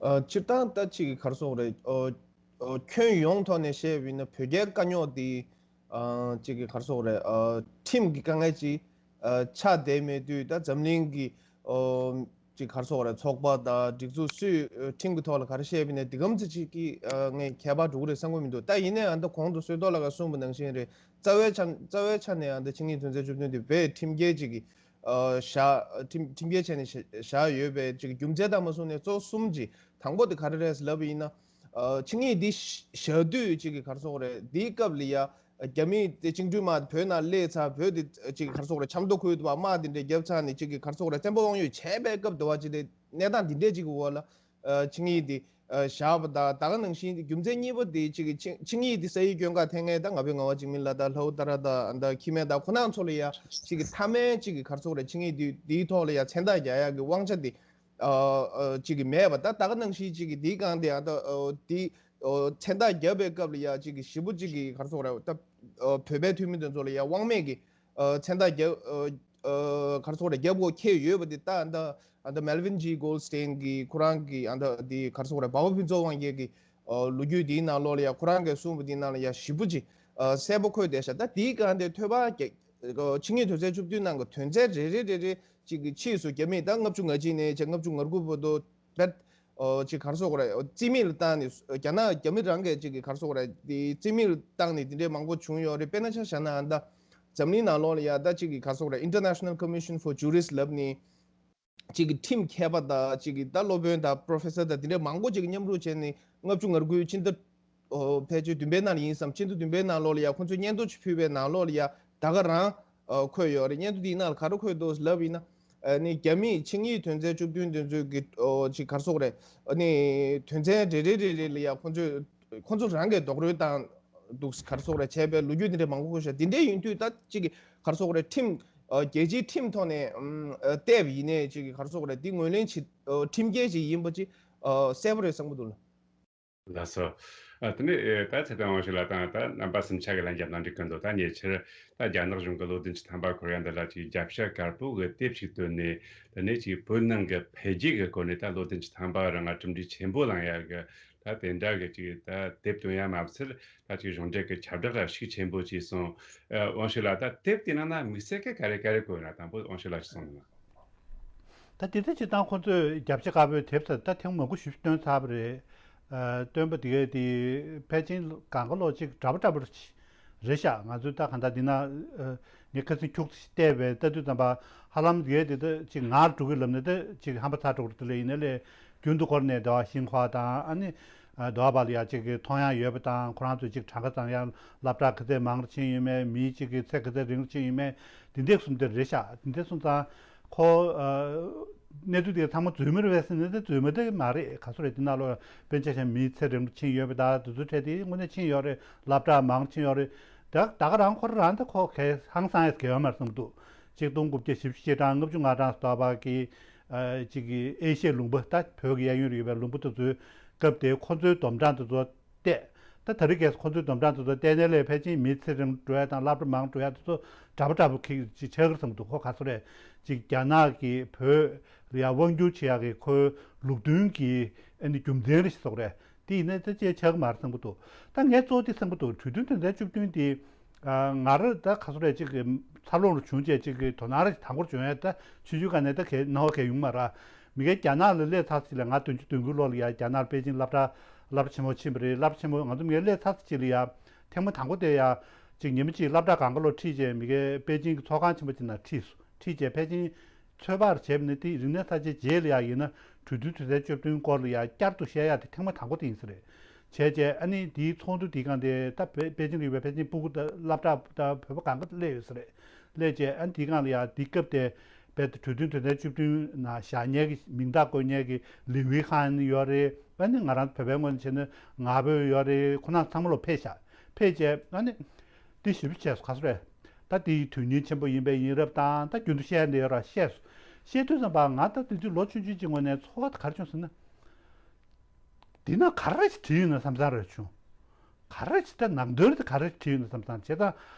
ཨ། སྤྱིར་བཏང་ད་ཅིག་ག་རེ་ཟེར་དགོས་རེད། ཨ། ཨ། ཁྱོན་ཡོངས་ཐོག་ནས་བཤད་པ་ཡིན་ན་བོད་རྒྱའི་དཀའ་རྙོག་འདི། ཨ། ཅིག་ག་རེ་ཟེར་དགོས་རེད། ཨ། ཁྲིམས་ཀྱི་དཀའ་ངལ་ཅིག་ཨ། ཆགས་བསྡད་མེད་དུས་ད་འཛམ་གླིང་གི། ཨ། ཅིག་ག་རེ་ཟེར་དགོས་རེད། ཚོགས་པ་དང་སྒྲིག་འཛུགས་སུས་ཁྲིམས་ཀྱི་ཐོག་ལ་ག་རེ་བཤད་པ་ཡིན་ན་འདི་གམ་ཚིག་ཅིག་གིས། ཨ། ངས་ཁྱད་པར་འགྲོ་གི་རེད་བསམ་གྱི་མི་འདུག་ད་ཡིན་ནའི་ཨ་ད་གོང་དུ་བསོད་རྡོར་ལགས་ཀྱིས་གསུངས་པ་ནང་བཞིན་རེད། རྩ་བའི་ཆ་རྩ་བའི་ཆ་ནས་ཨ་ད་ཆིངས་ཡིག་དོན་ཚན་བཅུ་བདུན་འདི་བོད་ཁྲིམས་འགལ་ཅིག་གི། ཨ། བཞག་ཁྲིམས་ཁྲིམས་འགལ་བྱས་ནས་བཞག་བཞག་ཡོད་པའི་ཅིག་རྒྱུ་མཚན་དང་མ་སོང་ནས་གཙོ་གསུམ་ཅིག་དང་པོ་དེ་ག་རེ་རེད་ལབ་པ་ཡིན་ན། ཨ། ཆིངས་ཡིག་འདི་བཞག་དུས་ཅིག་གི་ག་རེ་ཟེར་དགོས་རེད། འདིའི་སྐབས་ལ་ཡ་རྒྱ་མི་དེ་བཅིངས་འགྲོལ་དམག་བོད་ནང་སླེབས་ཚར། བོད་དེ་ཅིག་གི་ག་རེ་ཟེར་དགོས་རེད། ཆབ་མདོ་ཁུལ་དུ་བ་དམག་དེ་འདྲས་བརྒྱབ་ཚར་ནས་ཅིག་གི་ག་རེ་ཟེར་དགོས་རེད། བཙན་པོ་དབང་ཡོད་བྱས་པའི་སྐབས་དུ་བ་ཅིག་དེ་གནས་སྟངས་འདི་འདྲས་ཅིག་གི་འོག་ལ། ཨ། ཆིངས་ཡིག་འདི་ཨ། བཞག་པ་དང་ད་ག་ནང་བཞིན་རྒྱུ་མཚན་གཉིས་པ་འདི་གཅིག་གི་ཆིངས་ཆིངས་ཡིག་འདི་ས་ཡིག་སྐྱོན་ག་ཐེངས་ངས་ད་ང་ཕོད་ངག་དབང་འཇིགས་མེད་ལགས་དང་ལྷའུ་ཏ་ར་དང་ད་ཁྱི་སྨན་དང་ཁོ་རང་ཚོ་ལ་ཡ་གཅིག་གི་མཐའ་མའི་གཅིག་གི་ག་རེ་ཟེར་དགོས་རེད། ཆིངས་ཡིག་འདི་འདིའི་ཐོག་ལ་ཡ་མཚན་རྟགས་རྒྱག་ཡག་གི་དབང་ཆ་འདི་ཨ། ཨ། གཅིག་གི་མེད་པ། ད་ད་ག་ནང་བཞིན་གཅིག་གི་འདིའི་སྒང་དེ་ཡང་ད་ཨ། འདི་ཨ། མཚན་རྟགས་རྒྱབ་པའི་སྐབས་ལ་ཡ་གཅིག་གི་ཞེ་པོ་གཅིག་གི་ག་རེ་ཟེར་དགོས་རེད། ད་ཨ། བོད་པའི་འཐུས་མི་དེ་ཚོ་ལ་ཡ་དབང་མེད་ཀྱི། ཨ། མཚན་རྟགས་རྒྱབ། ཨ། ཨ། ག་རེ་ཟེར་དགོས་རེད། རྒྱབ་དགོས་འཁེལ་ཡོད་པ་འདི་ད་ད་ད་Melvin G Goldstein གི་ཁོ་རང་གི་ཨ་ད་འདི་ག་རེ་ཟེར་དགོས་རེད། འབའ་བ་ཕུན་ཚོགས་དབང་རྒྱལ་གི་ཨ། ལོ་རྒྱུས་འདིའི་ནང་ལོགས་ལ་ཡ་ཁོ་རང་གིས་གསུངས་པ་འདིའི་ནང་ལ་ཡ་ཞེ་པོ་ཅིག་ཨ། གསལ་པོ་འཁོད་བསྡད་ཤག་ད་འདིའི་སྒང་དེ་ཐོས་པ་རྒྱ། ཨ། ཆིངས་ཡིག་དོན་ཚན་བཅུ་བདུན་ནང་གི་དོན་ཚན་རེ་རེ་རེ་རེ་གཅིག་གི་ཕྱིས་སུ་རྒྱ་མིས་ད་ལྔ་བཅུ་ང་གཅིག་ནས་བྱས་ལྔ་བཅུ་ང་དགུ་བར་དུ་རྦད། ཨོ་ཅིག་ག་རེ་ཟེར་དགོས་རེད། རྩིས་མེད་ལ་བཏང་ནས་རྒྱ་ནག་རྒྱ་མི་རང་གིས་ཅིག་གི་ག་རེ་ཟེར་དགོས་རེད། དེ་རྩིས་མེད་ལ་བཏང་ནས་དེ་འདྲའི་མང་པོ་བྱུང་ཡོད་རེད། དཔེར་ན་ཆ་བཞག་ན་ཨ་ད་འཛམ་གླིང་ནང་ལོགས་ལ་ཡ་ད་ཅིག་གི་ག་རེ་ཟེར་དགོས་རེད། International Commission for Jurists ལབ་ནས། གཅིག་གི་ཁྲིམས་མཁས་པ་དང་གཅིག་གི་ད་སློབ་དཔོན་དང་པྲོ་ཕེ་སར་དང་དེ་འདྲའི་མང་པོ་ཅིག་མཉམ་རུབ་བྱས་ནས་ལྔ་བཅུ་ང་དགུའི་ཕྱི་ཟླ་ཨོ་ཕལ་ཆེར་བདུན་པའི་ནང་ལ་ཡིན་བསམ། ཕྱི་ཟླ་བདུན་པའི་ནང་ལོགས་ལ་ཡ་ཁོང་ཚོས་སྙན་ཐོ་ཅིག་ཕུལ་བའི་ནང་ལོགས་ལ་ཡ་ད་ག་རང་ཨོ་འཁོད་ཡོད་རེད། སྙན་ཐོ་དེའི་ནང་ལ་ག་རེ་འཁོད་འདུག་ལབ་ཡིན་ན། ཨ་ནི་རྒྱ་མིས་ཆིངས་ཡིག་དོན་ཚན་བཅུ་བདུན་དེ་ཚོའི་གི་ཨོ་ཅིག་ག་རེ་ཟེར་དགོས་རེད། ཨ་ནི་དོན་ཚན་རེ་རེ་རེ་རེ་ལ་ཡ་ཁོང་ཚོས་ཁོང་ཚོ་རང་གིས་རྡོག་རོལ་བཏང་འདུག་ག་རེ་ཟེར་དགོས་རེད། བྱས་པའི་ལོ་རྒྱུས་འདི་འདྲ་མང་པོ་ཤོད་ཤག་དེ་འདྲ་ཡིན་དུས་ད་ཅིག་གི་ག་རེ་ཟེར་དགོས་རེད། ཁྲིམས་ཨ་རྒྱལ་སྤྱིའི་ཁྲིམས་ཐོག་ནས་ཨམ་ཨ་བལྟས་པ་ཡིན་ནའི་ཅིག་གི་ག་རེ་ཟེར་དགོས་རེད། འདི་ངོས་ལེན་བྱེད་ཨ་ཁྲིམས་འགལ་ཅིག་ཡིན་པ་ཅིག་ཨ་གསལ་པོ་རེད་བསམ་གྱི་འདུག་ལགས། ལགས་སོ། ཨ་དེ་ནས་ཨེ་ད་ཚེ་བརྟན་དབང་ཕྱུག་ལགས་དང་ད་རྣམ་པ་གསུམ་ཆ་གི་ལན་རྒྱབ་གནང་འགྲིག་གི་འདུག་ད་ཉེ་ཆར་ད་རྒྱ་ནག་གཞུང་གི་ལོ་བདུན་ཅུ་ཐམ་པ་འཁོར་ཡ་འདི་ལ་ཅིག་རྒྱབ་ཤ་དཀར་པོ་གི་དེབ་ཅིག་བཏོན་ནས། དེ་ནས་ཅིག་བོད་ནང་གི་འཕེལ་རྒྱས་ཀྱི་སྐོར་ནས་ད་ལོ་བདུན་ཅུ་ཐམ་པ་རིང་ལ་གྲུབ་འབྲས་ཆེན་པོ་བླངས་ཡ་གི་ད་དེ་འདྲ་གི་ཅིག་ད་དེབ་བཏོན་ཡ་མ་ཟད། ད་ཅིག་གཞུང་འབྲེལ་གྱི་ཁྱབ་བསྒྲགས་ཤུགས་ཆེན་པོ་བྱས་སོང་། ཨ་དབང་ཕྱུག་ལགས་ད་དེབ་དེ་ནང་ན་དམིགས་བསལ་གྱི་ག་རེ་ག་རེ་བཀོད་ཡོད་ན་དང་པོ་དབང་ཕྱུག་ལགས་ཀྱིས་གསུངས་གནང་། ད་དེ་ཚོ་སྤྱིར་བཏང་ཁོ་ཚོས་རྒྱབ་ཤ་དཀར་པོའི་དེབ་ཟེར་ད་ཐེངས་མང་པོ་ཞེ་པོ་བཏོན་ཚར་བ་རེད། ཨ་བཏོན་པ་དེ་གའི་དེ་ཕལ་ཆེར་གང་ག་ལོ་གཅིག་འདྲ་པོ་འདྲ་པོ་རེད་ཤག་ང་ཚོས་ད་གང་ལྟར་འདི་ན་ཨ་ངས་ཁ་སང་ཁྱུག་ཙམ་བལྟས་པས་ལྟ་དུས་ཙམ་པ་ཧ་ལམ་དེ་གའི་དེ་ད་ཅིག་ངར་འགྲོ་གི་ལབ་ནས་ད་ཅིག་ཧམ་པ་ཚ་འགྲོ་གི་རེད། དེ་ལས་ཡིན་ནའི་ལས་རྒྱུན་དུ་སྐོར་ནས་འདྲ་བ་ཤིང་ཁོག་དང་ཨ་ནི། ཨ་འདོགས་པ་ལ་ཡ་གཅིག་གི་མཐོང་ཡ་ཡོད་པ་དང་། ཁོ་རང་ཚོས་གཅིག་གྲངས་ཀ་ཙམ་ཡང་སློབ་གྲྭ་ག་ཚད་མང་རུ་ཕྱིན་ཡོད་མེད། མི་གཅིག་གི་ཚེ་ག་ཚད་རིང་རུ་ཕྱིན་ཡོད་མེད། དེ་འདྲས་གསུམ་དེ་རེད་ཤག་དེ་འདྲས་སོང་ཙང་ཁོ་ཨ་གནས་ཚུལ་དེ་ཚང་མ་རྫུན་མ་རེད་པས་ཟེར་ན་དེ་རྫུན་མ་དེ་མ་རེད། ག་ཚོད་རེད། དེ་ནང་ལོགས་དཔེར་ན་ཆ་བཞག་ན་མི་ཚེ་རིང་རུ་ཕྱིན་ཡོད་པ་དང་དེ་ཚོ་འཕྲད་དེ་དངོས་གནས་ཕྱིན་ཡོད་རེད། སློབ་གྲྭ་མང་རུ་ཕྱིན་ཡོད་རེད། ད་ད་ག་རང་ཁོ་རང་ད་ཁོ་གལ་ཧང་སང་ཡས་གལ་ཡོད་མ་རེད་བསམ་འདུག་ཆིག་སྟོང་དགུ་བརྒྱ་བཞི་བཅུ་ཞེ་གྲངས་ལྔ་བཅུ་ང་གྲངས་སུ་དོགས་པ་གི་ཨ་གཅིག་གི་ཨེ་ཤི་ཡའི་ལུང་པ་ད་བོད་ཀྱི་གཡས་གཡོན་རུ་ཡོད་པའི་ལུང་པ་དེ་ཚོའི་སྐབས་དེའི་ཁོ་ཚོའི་བསྡོམས་གྲངས་དེ་ཚོ་བལྟས། ད་ད་རེས་ཀྱི་ཁོ་ཚོའི་བསྡོམས་གྲངས་དེ་ཚོ་བལྟས་ནའི་ལས་ཕལ་ཆེར་མི་ཚེ་རིང་འགྲོ་ཡ་དང་སློབ་གྲྭ་མང་འགྲོ་ཡ་དེ་ཚོ་འདྲ་པོ་འདྲ་པོ་ཁེག་ཅིག་ཆགས་ཀྱི་རེད་བསམ་འདུག་ཁོ་ག་ཚོད་རེད། ཅིག་རྒྱ་ནག་གིས་བོད་ལ་ཡ་དབང་བསྒྱུར་བྱེད་ཡག་གི་ཁོའི་ལུགས་མཐུན་གྱི་ཨ་ནི་རྒྱུ་མཚན་རེད་ཞེས་སོགས་རེད། དེ་ཡིན་ནའི་ད་ཅིག་ཆགས་ཀྱི་མ་རེད་བསམ་གྱི་འདུག་ད་ངས་གཙོ་བོ་དེ་བསམ་གྱི་འདུག་གྲོས་མཐུན་དོན་ཚན་བཅུ་བདུན་དེ། ཨ་ང་རང་ད་ག་ཚོད་རེད། ཅིག་གི་འཚར་ལོངས་རུ་བྱུང་བྱས་ཅིག་གི་དོ་སྣང་རེ་དང་པོར་བྱུང་ཡས་ད་ཆུང་ཆུང་སྒང་ནས་ད་གའི་སྣང་བ་གའི་ཡོང་མ་རེད། མི་སྒེར་རྒྱ་ནག་ལ་སླེབས་ཚར་ཅིག་ལ་ང་བདུན་ཅུ་དོན་དགུ་ལོ་ལ་ཡ་རྒྱ་ནག་པེ་ཅིང་སློབ་གྲྭ་སློབ་གྲྭ་ཆེན་མོ་ཕྱིན་པ་རེད། སློབ་གྲྭ་ཆེན་མོ་ང་ཚོ་མི་སྒེར་སླེབས་ཚར་ཅིག་ལ་ཡ་ཐེངས་མ་དང་པོ་དེ་ཡ་ཅིག་ཉི་མ་གཅིག་སློབ་གྲྭ་སྒང་ག་ལོག་ཁྲིད་བྱས་མི་སྒེར་པེ་ཅིང་གི་ཚོགས་ཁང་ཆེན་པོ་ཅིག་ནང་ཁྲིད་སོང་། ཁྲིད་བྱས་ཕལ་ཆེར་ཚོད་དཔག་བྱས་པ་ནི་དེ་རིག་གནས་གསར་བརྗེའི་རྗེས་ལ་ཡ་ཡིན་ན་གྲོས་མཐུན་དོན་ཚན་བཅུ་བདུན་སྐོར་ལ་ཡ་བསྐྱར་དུ་བཤད་ཡ་དེ་ཐེངས་མ་དང་པོ་དེ་ཡིན་ས་རེད། བྱས་རྗེས་ཨ་ནི་དེའི་ཚོགས་འདུ་དེའི་སྒང་དེ་ད་པེ་པེ་ཅིང་དུ་ཡོད་པའི་ཕལ་ཆེར་སྤུ་གུ་དང་སློབ་གྲྭ་དང་བོད་པ་གང་ག་སླེབས་ཡོད་ས་རེད། སླེབས་རྗེས་ཨ་ནི་དེའི་སྒང་ལ་ཡ་དེའི་སྐབས་དེ་རྦད་དེ་གྲོས་མཐུན་དོན་ཚན་བཅུ་བདུན་ནང་བཞག་མཁན་གྱི་མིང་རྟགས་བཀོད་མཁན་གྱི་ལི་ཝི་ཧན་ཡོད་རེད། ཨ་ནི་ང་རང་བོད་པའི་ངོས་ནས་བྱས་ན་ང་ཕོད་ཡོད་རེད། ཁོ་རང་ཚང་མ་ལོག་ཕེབས་ཤག་ཕེབས་རྗེས་ཨ་ནི་དེ་ཞེ་པོ་བྱས་སོང་། ག་ཚོད་རེད། ད་དེའི་དོན་སྙིང་ཆེན་པོ་ཡིན་པའི་ཡིན་རབས་དང་ད་རྒྱུན་དུ་བཤད་བསྡད་ཡོད་ར། བཤད་སོང་། བཤད་དུས་ཙམ་པ་ང་ད་དེ་དུས་ལོ་ཆུང་ཆུང་གཅིག་ངོས་ནས་ཚོར་བ་དེ་ག་རེ་བྱུང་ཟེར་ན། འདི་ན་ག་རེ་ཞིག་བྲིས་ཡོད་ན་བསམ་བསམ་རེ་བྱུང་། ག་རེ་ཞིག་ད་ནང་དོན་དེ་ག་རེ་བྲིས་ཡོད་ན་བསམ་བསམ་བྱས་ཙང་།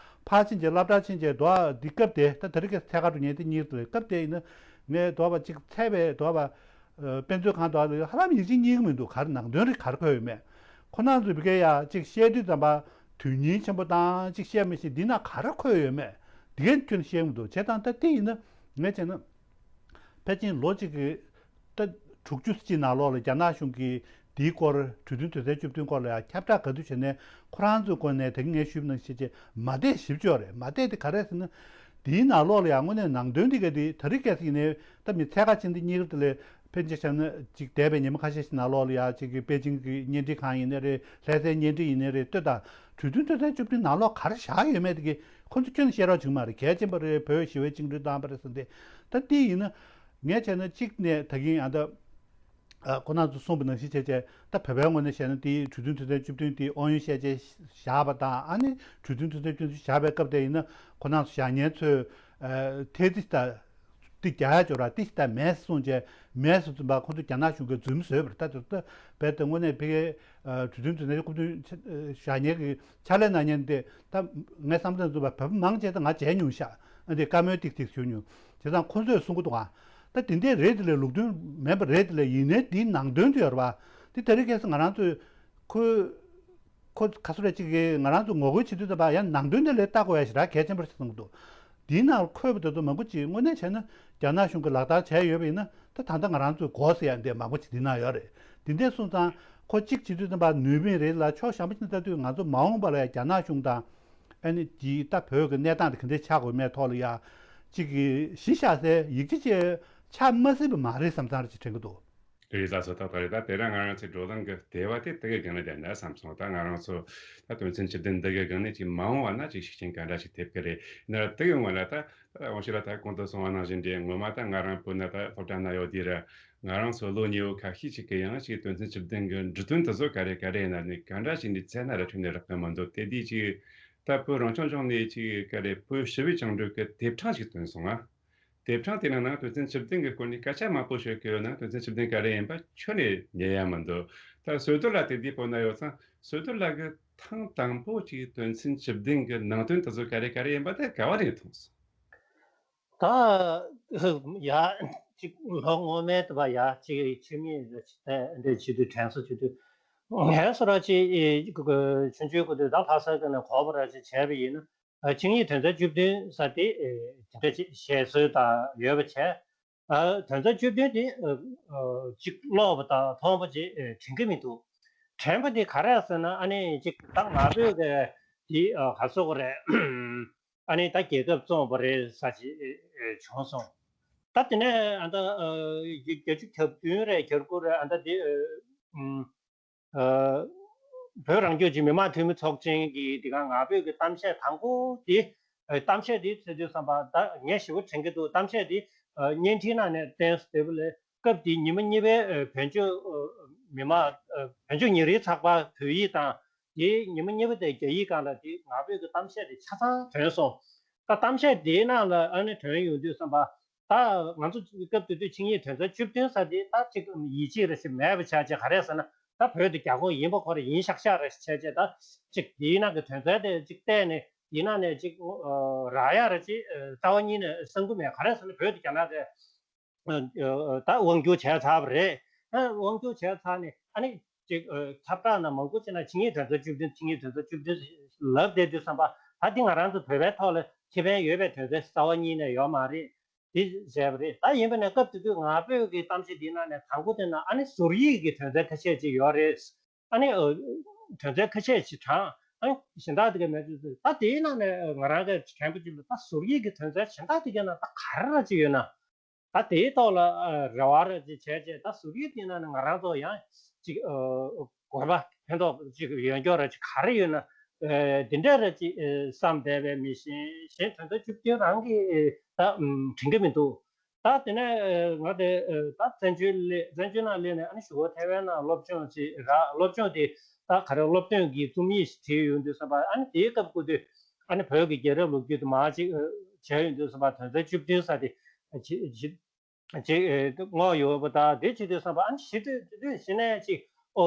ཕར་ཕྱིན་གྱི་སློབ་གྲྭ་ཕྱིན་གྱི་འདུག་ཨ། འདི་སྐབས་དེ་ད་དེ་རིང་ཁ་སང་ཐད་ཀར་དུ་ཉན་དེ་གཉིས་དེ་སྐབས་དེ་ཡིན་ན་ངས་འདུག་པ་ཅིག་ཚད་པའི་འདུག་པ། ཨ་དཔེ་མཛོད་ཁང་འདུག་ཨ། ཧ་ལམ་ཡིན་གཅིག་རྙེད་ཀྱི་མི་འདུག་ག་རེ་ནང་དོན་རེ་ག་རེ་འཁོད་ཡོད་མེད། ཁོ་རང་ཚོས་བི་ཀའི་ཡ་ཅིག་བཤད་དུས་ཙམ་པ་དོན་སྙིང་ཆེན་པོ་དང་ཅིག་བཤད་མི་ཤེས། འདི་ན་ག་རེ་འཁོད་ཡོད་མེད་འདི་གའི་ཁྱོན་བཤད་ཀྱི་མི་འདུག་བྱས་ཙང་ད་དེ་ཡིན་ན་ངས་བྱས་ན། ཕལ་ཆེར་ལོ་གཅིག་གི་ད་དྲུག་ཅུ་ཅིག་ནང་ལོགས་ལ་རྒྱ་ནག་གཞུང་གིས་འདིའི་སྐོར་གྲོས་མཐུན་དོན་ཚན་བཅུ་བདུན་སྐོར་ལ་ཡང་ཁྱབ་བསྒྲགས་ག་དུས་བྱས་ནས་ཁོ་རང་ཚོའི་སྒོ་ནས་ད་གིན་ངས་ཞུས་པ་ནང་བཞིན་བྱས་མ་བསྡད་ཞིབ་ཆ་རེད། མ་བསྡད་དེ་ག་རེ་ཟེར་ན། འདིའི་ནང་ལོགས་ལ་ཡང་དངོས་གནས་ནང་དོན་འདི་ག་དེ་ད་རེས་ཁ་སང་ཡིན་ནའི་ད་མི་ཚད་ཁ་ཕྱིན་ཏེ་གཉིས་ཀ་དེ་ལས་ཕལ་ཆེར་བྱས་ན་ཅིག་འདས་པའི་ཉི་མ་ཁ་ཤས་ཤིག་ནང་ལོགས་ལ་ཡང་ཅིག་གི་པེ་ཅིང་གི་བརྙན་འཕྲིན་ཁང་ཡིན་ནའི་རེད། ལྷ་སའི་བརྙན་འཕྲིན་ཡིན་ནའི་རེད། ལྟོས་དང་གྲོས་མཐུན་དོན་ཚན་བཅུ་བདུན་ནང་ལོགས་ག་རེ་བཞག་ཡོད་མེད་དེ་གི་ཁོ་ཚོ་ཁྱོན་ནས་བཤད་རོགས་བྱུང་མ་རེད། གལ་ཆེན་པོ་རེད། བོད་ཞི་བའི་བཅིངས་འགྲོལ་བཏང་བ་རེད་ཟེར་ཏེ། ད་དེ་ཡིན་ན། ངས་བྱས་ན་གཅིག་ནས་ད་གིན་ཨ་ད། ཨ་ཁོ་རང་ཚོ་གསུངས་པ་ནང་བཞིན་བྱས་བྱས་ད་བོད་པའི་ངོས་ནས་བཤད་ན་དེའི་གྲོས་མཐུན་དོན་ཚན་བཅུ་བདུན་དེ་དབང་ཡོད་བཤད་བྱས་བཞག་པ་དང་། ཨ་ནི་གྲོས་མཐུན་དོན་ཚན་བཅུ་བདུན་བཞག་པའི་སྐབས་དེ་ཡིན་ན་ཁོ་རང་ཚོ་བཞག་མཁན་ཚོས་ཨ་ཐེ་ཏི་ད་དེ་རྒྱག་ཡ་ཅོ་ར་དེ་ཞིག་ད་མེད་གསུངས་བྱས་མེད་གསུངས་ཙམ་པ་ཁོ་ཚོ་རྒྱ་ནག་གཞུང་གིས་རྫུན་བཟོས་པ་རེད། ད་དེ་ད་རྦད་དེ་དངོས་གནས་ཕ་གིའི་ཨ་གྲོས་མཐུན་དོན་ཚན་བཅུ་བདུན་བཞག་མཁན་གྱི་ཕྱག་ལས་གནང་མཁན་དེ་ད་ངས་བསམ་ཚུལ་འཛུགས་པ་བོད་པ་མང་ཆེ་ད་ང་མཇལ་མྱོང་ཤག་ཨ་འདི་བཀའ་མོལ་ཏིག་ཏིག་ཞུ་མྱོང་། བྱས་ཙང་ཁོ་ཚོས་གསུང་གི་འདུག་ཨ། ད་དེ་འདྲས་རེད། དེ་ལས་ལུགས་མཐུན་མིན་པ་རེད། དེ་ལས་ཡིན་ནའི་དེའི་ནང་དོན་དུ་ཡོད་རེད་པ། དེ་ད་རེས་ཁ་སང་ང་རང་ཚོས་ཁོ་ཁོ་ག་ཚོད་རེད་ཅིག་གིས་ང་རང་ཚོས་ངོ་རྒོལ་བྱེད་དུས་ཙམ་པ་ཡང་ནང་དོན་དེ་ལས་ལྟ་དགོས་ཡ་ཞིག་རག་གལ་ཆེན་པོ་རེད་བསམ་གྱི་འདུག་དེའི་ནང་འཁོད་པ་དེ་ཚོ་མང་པོ་ཅིག་དངོས་གནས་བྱས་ན་རྒྱ་ནག་གཞུང་གིས་ལག་བསྟར་བྱས་ཡོད་པ་ཡིན་ན་ད་ད་ལྟ་ང་རང་ཚོས་དགོས་ཟེར་ཡ་འདི་མང་པོ་ཅིག་དེའི་ནང་ཡོད་རེད། དེ་འདྲས་སོང་ཙང་ཁོ་གཅིག་བྱེད་དུས་ཙམ་པ་ནུས་པ་རེད་ལ། ཕྱོགས་གཞན་པ་ཅིག་ནས་ལྟ་དུས་ང་ཚོ་མ་འོངས་པ་ལ་ཡང་རྒྱ་ནག་གཞུང་དང་ཨ་ནི་དེའི་ད་བོད་ཀྱི་གནས་སྟངས་དེ་ག་འདྲས་ཆགས་དགོས་མེད་ཐོག་ལ་ཡང་གཅིག་གི་གཞི་བཞག་སའི་ཡིག་ཆ་ཅིག་ཆགས་མ་སྲིད་པ་མ་རེད་བསམ་བསམ་རེ་ཅིག་དྲན་གྱི་འདུག་རེད། ལགས་སོ། ཏག་ཏག་རེད། ད་དེ་རིང་ང་རང་ཚོའི་བགྲོ་གླེང་གི་དེ་བ་དེ་དེ་གི་སྒང་ལ་བསྡད་ན་བསམ་སོང་། ད་ང་རང་ཚོ་ད་དོན་ཚན་བཅུ་བདུན་འདི་གི་སྒང་ནས་ཅིག་མ་འོངས་པ་ན་ཅིག་ཤུགས་རྐྱེན་ག་འདྲ་ཞིག་ཐེབས་ཀྱི་རེད། ཡིན་ན་ར་དེ་གི་སྔོན་ལ་ད་ད་དབང་ཕྱུག་ལགས་ད་གོང་དུ་གསུངས་པ་ནང་བཞིན་རེད། ངོ་མ་ད་ང་རང་བོད་ན་ད་སློབ་གྲྭ་ན་ཡོད་དུས་ར་ང་རང་ཚོ་ལོ་ཉེ་བོ་ཁ་ཤས་ཅིག་གི་ཡང་ཅིག་དོན་ཚན་བཅུ་བདུན་གི་འབྲུ་དོན་དེ་ཚོ་ག་རེ་ག་རེ་ཡིན་ན་ནི་ག་འདྲ་ཞིག་ནས་བཙལ་ན་ར་ཁྱོན་ནས་རག་གི་མི་འདུག་དེ་དུས་ཅིག་ད་བོད་རང་སྐྱོང་ལྗོངས་ནས་ཅིག་ག་རེ་བོད་ཞི་བའི་བཅིངས་འགྲོལ་གི་དེབ་གྲངས་ཤིག་བཏོན་སོང་ང་། དེབ་གྲངས་དེ་ནང་ན་དོན་ཚན་བཅུ་བདུན་གྱི་སྐོར་ནས་སྐད་ཆ་མང་པོ་ཤོད་ཀྱི་ཡོད་ན་དོན་ཚན་བཅུ་བདུན་ག་རེ་ཡིན་པ་ཁྱོན་ནས་ཉན་ཡ་མི་འདུག་ད་བསོད་རྡོར་ལགས་དེ་དུས་བོད་ན་ཡོད་ཙང་བསོད་རྡོར་ལགས་ཀྱིས་ཐེངས་དང་པོ་ཅིག་དོན་ཚན་བཅུ་བདུན་གྱི་ནང་དོན་དེ་ཚོ་ག་རེ་ག་རེ་ཡིན་པ་དེ་ག་བ་ནས་མཐོང་སོང་། ད་ཡ་ཅིག་ལོ་སྔོན་མའི་དུ་བ་ཡ་ཅིག་ཆེད་དམིགས་འདི་བྱེད་དུས་དྲན་གསོ་བྱེད་དུས་ངས་སོ་ར་ཅིག་ཆུང་ཆུང་གི་དུས་ད་ལྷ་ས་གི་ནས་གོ་བ་ར་ཅིག་བྱས་པ་ཡིན་ན། ཆིངས་ཡིག་དོན་ཚན་བཅུ་བདུན་ཟེར་དེ་དེ་འདྲ་ཅིག་བཤད་སྲོལ་དང་ཡོད་པ་བྱས། དོན་ཚན་བཅུ་བདུན་དེ་ཅིག་ཀློག་པ་དང་མཐོང་པ་ཅིག་དྲན་གྱི་མི་འདུག་དྲན་པ་དེ་ག་རེ་ཟེར་ན་ཨ་ནི་ཅིག་ད་ང་ཕོད་ཀྱི་དེ་ག་སོགས་རེད། ཨ་ནི་ད་རྒྱལ་ཁབ་བཙོངས་པ་རེད་ཟེར་ཅིག་བྱུང་སོང་། ད་དེ་ནས་ཨ་ད་བརྒྱད་ཅུ་གྱ་བདུན་རེད་གྱ་དགུ་རེད་ཨ་ད་དེ། བོད་རང་སྐྱོང་ལྗོངས་མི་དམངས་འཐུས་མི་ཚོགས་ཆེན་གྱི་འདི་ག་ང་ཕོད་ཀྱི་གཏམ་བཤད་དང་པོ་དེ། གཏམ་བཤད་དེ་ཟེར་དུས་བསམ་པ་ད་ངས་ཞིབ་པོ་དྲན་གྱི་འདུག་གཏམ་བཤད་དེ་བརྙན་འཕྲིན་ནང་ནས་བསྟན་སོང་དེ་བ་ལས་སྐབས་དེ་ཉི་མ་གཉིས་པའི་བོད་ལྗོངས་མི་དམངས་བོད་ལྗོངས་ཉིན་རེའི་ཚགས་པར་བོད་ཡིག་དང་དེ་ཉི་མ་གཉིས་པ་དེ་རྒྱ་ཡིག་སྒང་ལ་དེ་ང་ཕོད་ཀྱི་གཏམ་བཤད་དེ་ཆ་ཚང་ཐོན་སོང་། ད་གཏམ་བཤད་དེའི་ནང་ལ་ཨ་ནི་ཐོན་ཡོང་དུས་བསམ་པ། ད་ང་ཚོ་སྐབས་དེ་དུས་ཆིངས་ཡིག་དོན་ཚན་བཅུ་བདུན་ཟེར་དེ་ད་ཅིག་ཡིད་ཆེས་རེ་ཞིག་མེད་པ་ཆགས་ཆེ་ག་རེ་ཟེར་ན་ད་བོད་དེ་རྒྱ་ཁོངས་ཡིན་པ་ཁོ་རང་ཡིན་ཤག་ཤག་རེ་ཞིག་བྱས་རྗེས་ད་ཅིག་དེའི་ནང་གི་དོན་ཚན་དེ་ཅིག་བལྟས་ནས་དེའི་ནང་ནས་ཅིག་རག་ཡག་རེ་ཅིག་རྩ་བ་ཉིད་ནས་བསམ་གི་མེད། ག་རེ་ཟེར་ན་བོད་དེ་རྒྱ་ནག་གི་ད་དབང་སྒྱུར་བྱས་ཚར་བ་རེད། ད་དབང་སྒྱུར་བྱས་ཚར་ནས་ཨ་ནི་ཅིག་ཁྱབ་བསྒྲགས་ན་མང་པོ་ཅིག་ན་ཆིངས་ཡིག་དོན་ཚན་བཅུ་བདུན་ཆིངས་ཡིག་དོན་ཚན་བཅུ་བདུན་ལབ་བསྡད་དུས་བསམ་པ་ད་འདི་ང་རང་ཚོ་བོད་པའི་ཐོག་ལ་ཁེ་ཕན་ཡོད་པའི་དོན་ཚན་རྩ་བ་ཉིད་ནས་ཡོད་མ་རེད། དེ་བྱས་པ་རེད། ད་ཡིན་པ་ནས་སྐབས་དེ་དུས་ང་ཕོད་ཀྱི་གཏམ་བཤད་འདིའི་ནང་ནས་དང་པོ་དེ་ན་ཨ་ནི་ཟུར་ཡིག་གི་དོན་ཚན་ཁ་ཤས་ཅིག་ཡོད་རེད། ཨ་ནི་དོན་ཚན་ཁ་ཤས་ཅིག་དྲངས་ཨ་ནི་གཞན་དག་དེ་ག་མེད་དུས་ད་དེའི་ནང་ནས་ང་རང་གི་དྲན་པ་ཅིག་ལ་ད་ཟུར་ཡིག་གི་དོན་ཚན་གཞན་དག་དེ་ག་ན་ད་ག་རེ་ར་ཅིག་ཡོད་ན། ད་དེའི་ཐོག་ལ་རེ་བ་ར་ཅིག་བྱས་རྗེས་ད་ཟུར་ཡིག་དེ་ནང་ནས་ང་རང་ཚོ་ཡང་ཅིག་གོ་བ་ཕན་ཐོགས་ཅིག་ཡོད་མཁན་ར་ཅིག་ག་རེ་ཡོད་ན། འདི་འདྲ་ར་ཅིག་བསམ་བསྡད་པའི་མི་གཞན་གཞན་དོན་ཚན་བཅུ་བདུན་རང་གིས་ད་དྲན་གྱི་མི་འདུག་ད་དེ་ནས་ང་དེ་ད་བཙན་བྱོལ་སླེ་བཙན་བྱོལ་ནང་སླེབས་ནས་ཨ་ནི་གཞུག་གུ་ཐའེ་ཝན་ནང་སློབ་སྦྱོང་ཅིག་རག་སློབ་སྦྱོང་དེ་ད་ག་རེ་སློབ་སྟོན་གྱི་རྩོམ་ཡིག་ཞིག་བྲིས་ཡོང་དུས་བསམ་པ་ཨ་ནི་དེའི་སྐབས་ཁོ་དུས་ཨ་ནི་བོད་ཀྱི་རྒྱལ་རབས་ལོ་རྒྱུས་དེ་མར་ཅིག་བྱས་ཡོང་དུས་བསམ་པ་དོན་ཚན་བཅུ་བདུན་ཟེར་དེ་ཅིག་ཅིག་ཅིག་ཨེ་བསྔོགས་ཡོད་པ་དང་དེ་བྱེད་དུས་བསམ་པ་ཨ་ནི་ཞི་དུས་དེ་དུས་ཞི་ནས་ཅིག་ཨོ་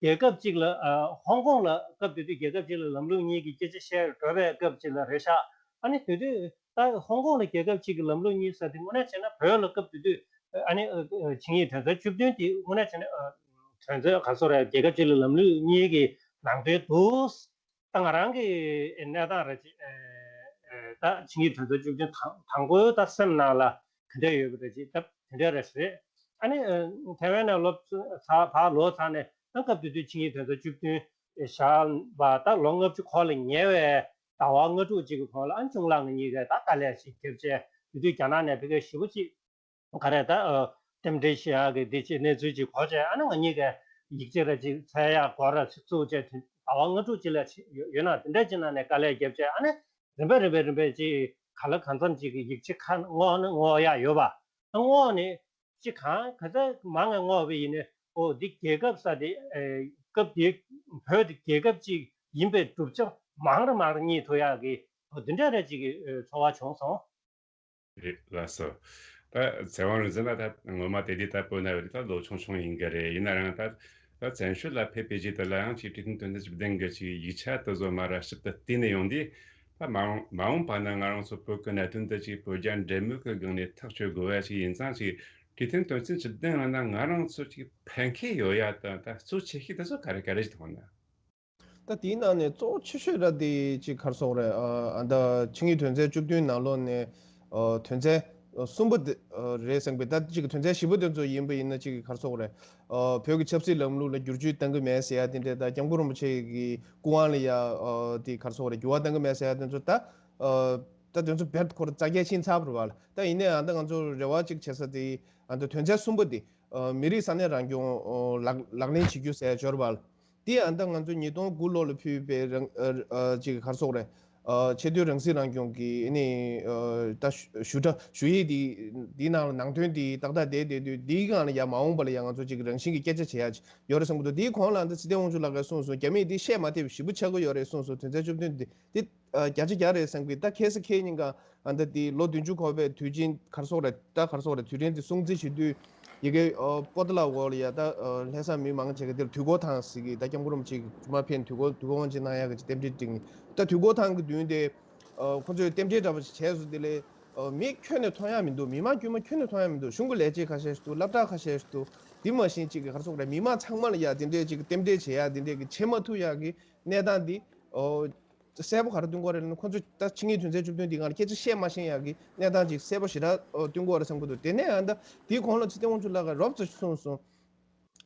རྒྱལ་ཁབ་ཅིག་ལ་ཨ་ཧོང་ཀོང་ལ་སྐབས་དེ་དུས་རྒྱལ་ཁབ་ཅིག་ལ་ལམ་ལུགས་གཉིས་ཀྱི་སྐད་ཆ་བཤད་འགྲོ་བའི་སྐབས་ཅིག་ལ་རེད་ཤག་ཨ་ནི་དེ་དུས་ད་ཧོང་ཀོང་ལ་རྒྱལ་ཁབ་ཅིག་གི་ལམ་ལུགས་གཉིས་ཟེར་དེ་དངོས་གནས་བྱས་ན་བོད་ལ་སྐབས་དེ་དུས་ཨ་ནི་ཨ་ཆིངས་ཡིག་དོན་ཚན་བཅུ་བདུན་དེ་དངོས་གནས་བྱས་ན་ཨ་དོན་ཚན་ག་སོ་རེད་རྒྱལ་ཁབ་ཅིག་ལ་ལམ་ལུགས་གཉིས་ཀྱི་ནང་དོན་འདུག་ད་ང་རང་གི་གནས་སྟངས་རེད་ཅེས་ད་ཆིངས་ཡིག་དོན་ཚན་བཅུ་བདུན་དང་དང་པོའི་ད་སེམས་ནང་ལ་ག་འདྲ་ཡོད་པ་རེད་ཅེས་ད་དེ་འདྲ་རེད་ཟེར། ཨ་ནི་ཐའེ་ཝན་ནས་སློབ་ཚ་ཕར་ལོག་ཚར་ནས་ད་སྐབས་དེ་དུས་ཆིངས་ཡིག་དོན་ཚན་བཅུ་བདུན་བཞག་པ་ད་ལོ་ལྔ་བཅུ་འཁོར་ལ་ཉེ་བའི་ཟླ་བ་ལྔ་དྲུག་ཅིག་གི་གོང་ལ་ཨ་ནི་གཅུང་ལགས་ང་གཉིས་ཀས་ད་དཀའ་ལས་ཤིག་བརྒྱབ་བྱས་དེ་དུས་རྒྱ་ནག་ནས་ཕ་གིར་ཞེ་པོ་ཅིག་ག་རེ་ད་ཨ་རྟེན་འབྲེལ་ཞུ་ཡག་གི་འདི་ཅིག་གནས་ཚུལ་ཅིག་གོ་བྱས་ཨ་ནི་ང་གཉིས་ཀས་ཡིག་ཆ་ར་ཅིག་འཚོལ་ཡག་སྒོ་ར་ཅིག་བཙུགས་བྱས་དེ་ཟླ་བ་ལྔ་དྲུག་ཅིག་ལ་ཅིག་ཡོད་ཡོད་ན་དེ་འདྲ་ཅིག་ནང་ནས་དཀའ་ལས་བརྒྱབ་བྱས་ཨ་ནི་རིམ་པས་རིམ་པས་རིམ་པས་ཅིག་ག་ལ་གང་འཚམ་ཅིག་གི་ཡིག་ཆ་ཁ་བསྔོག་ནི་བསྔོག་ཡག་ཡོད་པ་ཨ་བསྔོག་ནས་ཅིག་གང་ག་ཚད་མང་ང་བསྔོག་པ་ཡིན་ནའི་ཨོ་འདི་རྒྱལ་ཁབ་ས་དེ་ཨེ་སྐབས་དེའི་བོད་དེ་རྒྱལ་ཁབ་ཅིག་ཡིན་པའི་གྲུབ་ཆ་མང་རུ་མང་རུ་རྙེད་ཐུབ་ཡག་གི་ཨོ་འདི་འདྲ་ར་ཅིག་གི་ཨེ་ཚོར་བ་བྱུང་སོང་། རེད་ལགས་སོ། ད་ཚེ་དབང་རིག་འཛིན་ལགས་ད་ངོ་མ་དེ་དུས་ད་བོད་ན་ཡོད་དུས་ད་ལོ་ཆུང་ཆུང་ཡིན་གི་རེད། ཡིན་ན་རང་ད་ད་བཙན་བྱོལ་ལ་ཕེབས་པའི་རྗེས་དེ་ལ་ཡང་ཅིག་གྲོས་མཐུན་དོན་ཚན་བཅུ་བདུན་གི་ཅིག་ཡིག་ཆ་དེ་ཚོ་མར་ཞིབ་ཏུ་བལྟས་ནས་ཡོང་དུས་ད་མ་འོངས་མ་འོངས་པ་ན་ང་རང་ཚོ་བོད་ཀྱི་གནད་དོན་འདི་ཅིག་བོད་རྒྱ་འབྲེལ་མོལ་གྱི་སྒང་ནས་ཐག་གཅོད་དགོས་ཡ་ཅིག་ཡིན་ཙང་ཅིག་གྲོས་མཐུན་དོན་ཚན་བཅུ་བདུན་ལ་ན་ང་རང་ཚོ་ཅིག་ཕན་ཁེ་ཡོད་ཡ་དང་ད་གཙོ་ཆེ་ཤོས་དེ་ཚོ་ག་རེ་ག་རེ་ཞིག་མཐོང་ན། ད་དེའི་ནང་ནས་གཙོ་བོ་ཆེ་ཤོས་ར་དེ་ཅིག་ག་རེ་ཟེར་དགོས་རེད། ཨ་ད་ཆིངས་ཡིག་དོན་ཚན་བཅུ་བདུན་ནང་ལོགས་ནས་ཨ་དོན་ཚན་ གསུམ་པ་དེ་རེད་བསམ་གི། ད་ཅིག་དོན་ཚན་བཞི་པོ་དེ་ཚོ་ཡིན་པ་ཡིན་ན་ཅིག་ག་རེ་ཟེར་དགོས་རེད། བོད་ཀྱི་ཆབ་སྲིད་ལམ་ལུགས་ལ་བསྒྱུར་བཅོས་གཏང་གི་མེད་ཟེར་ཡ་དེ་འདྲས། ད་སྐྱབས་མགོན་རིན་པོ་ཆེ་གི་སྐུ་དབང་ལ་ཡ་དེ་ག་རེ་ཟེར་དགོས་རེད། འགྱུར་བ་གཏང་གི་མེད་ཟེར་ཡ་དེ་ཚོ་ད་ད་དོན་ཚོ་བེད་ཁོ་ར་རྩ་རྒྱས་ཕྱིན་ཚར་བ་རེད་བ་ལ། ད་ཡིན་ནའི་ཨ་ད་ང་ཚོ་རེ་བ་ཅིག་བྱེད་ས་དེ་ཨ་ད་དོན་ཚན་གསུམ་པ་དེ། མི་རིགས་ས་གནས་རང་སྐྱོང་ལག་ལག་ལེན་བྱེད་རྒྱུ་ཟེར་འབྱོར་བ། དེ་ཡང་ད་ང་ཚོ་ཉིས་སྟོང་དགུ་ལོ་ལ་ཕུལ་བའི་རང་ཅིག་ག་རེ་ཟེར་དགོས་རེད། ཆེས་མཐོའི་རང་སྲིད་རང་སྐྱོང་གི་ནི་ད་ཞུ་ཞུ་ཁྲ་ཞུ་ཡིག་དེ་དེའི་ནང་ལ་ནང་དོན་དེ་ཏག་ཏག་བསྡད་བསྡད་དུས། དེའི་སྒང་ལ་ཡང་མ་འོངས་པ་ལ་ཡང་ང་ཚོ་ཅིག་རང་བཞིན་གྱི་སྐད་ཆ་བྱེད་ཡ་ཅིག་ཡོད་རེད་བསམ་གྱི་འདུག་དེའི་གོང་ལ་ད་ཚེ་བརྟན་དབང་ཕྱུག་ལགས་ཀྱིས་གསུངས་སོང་། རྒྱ་མིས་དེ་བཤད་མ་ཐེབས་ཞིབ་པོ་ཆགས་ཀྱི་ཡོད་རེད་གསུངས་སོང་། དོན་ཚན་བཅུ་བདུན་དེ། དེ་ཨ་བརྒྱ་ཆ་བརྒྱ་རེད་བསམ་གི། ད་ཁ་སང་ཁ་ཉིན་ག་ཨ་ད་དེ་ལོ་བདུན་ཅུ་འཁོར་བའི་དུས་ཆེན་ག་རེ་ཟེར་དགོས་རེད། ད་ག་རེ་ཟེར་དགོས་རེད། དུས་དྲན་དེ་སྲུང་བརྩི་བྱེད་དུས་ཡ་གི་ཨ་པོ་ཏ་ལ་འོག་ལ་ཡ་ད་ཨ་ལྷ་ས་མི་མང་ཆེ་ག་དེར་དུས་འཁོར་ཐང་ཟེར་གི། ད་སྐྱབས་མགོན་རིན་པོ་ཆེ་གི་མཆོད་མེ་འཕེན། དུས་འཁོར་དུས་འཁོར་དབང་ཆེན་གནང་ཡ་གི་རྟེན་འབྲེལ་བསྒྲིགས། ད་དུས་འཁོར་ཐང་གི་མདུན་དེ་ཨ་ཁོ་ཚོས་རྟེན་འབྲེལ་འདྲ་པོ་ཞིག་བྱས་སོང་། དེ་ལས་ཨ་མི་ཁྱོན་ནས་མཐོང་ཡ་མི་འདུག་མི་མང་དཀྱུས་མ་ཁྱོན་ནས་མཐོང་ཡ་མི་འདུག་གཞུང་གི་ལས་བྱེད་ཁ་ཤས་ཤིག་འདུག་སློབ་གྲྭ་ཁ་ཤས་ཤིག་འདུག་དེ་མ་གཞི་ཅིག་གི་ག་རེ་ཟེར་དགོས་རེད། མི་མང་ཚང་མ་ལ་ཡ་དེ་འདྲས་ཅིག་རྟེན་འབྲེལ་བྱེད་ཡ་དེ་འདྲས་ཀྱི་བྱེད་མ་ཐུབ་ཡ་གི་གནས་སྟངས་འདི་ཨོ་གསལ་པོ་ག་རེ་སྟོན་གྱི་ཡོད་རེད་ལབ་ན། ཁོ་ཚོས་ད་ཕྱི་ཉིན་དོན་ཚན་བཅུ་བདུན་འདི་སྒང་ལ་སྐད་ཆ་བཤད་མ་ཤེས་ཡ་གི་གནས་སྟངས་ཅིག་གསལ་པོ་ཞེ་དྲག་ཨོ་སྟོན་གྱི་ཡོད་རེད་བསམ་གྱི་འདུག་དེ་ནས་ཨ་ད་དེའི་གོང་ལ་ཚེ་བརྟན་དབང་ཕྱུག་ལགས་ཀྱིས་རོབ་ཙམ་གསུངས་སོང་།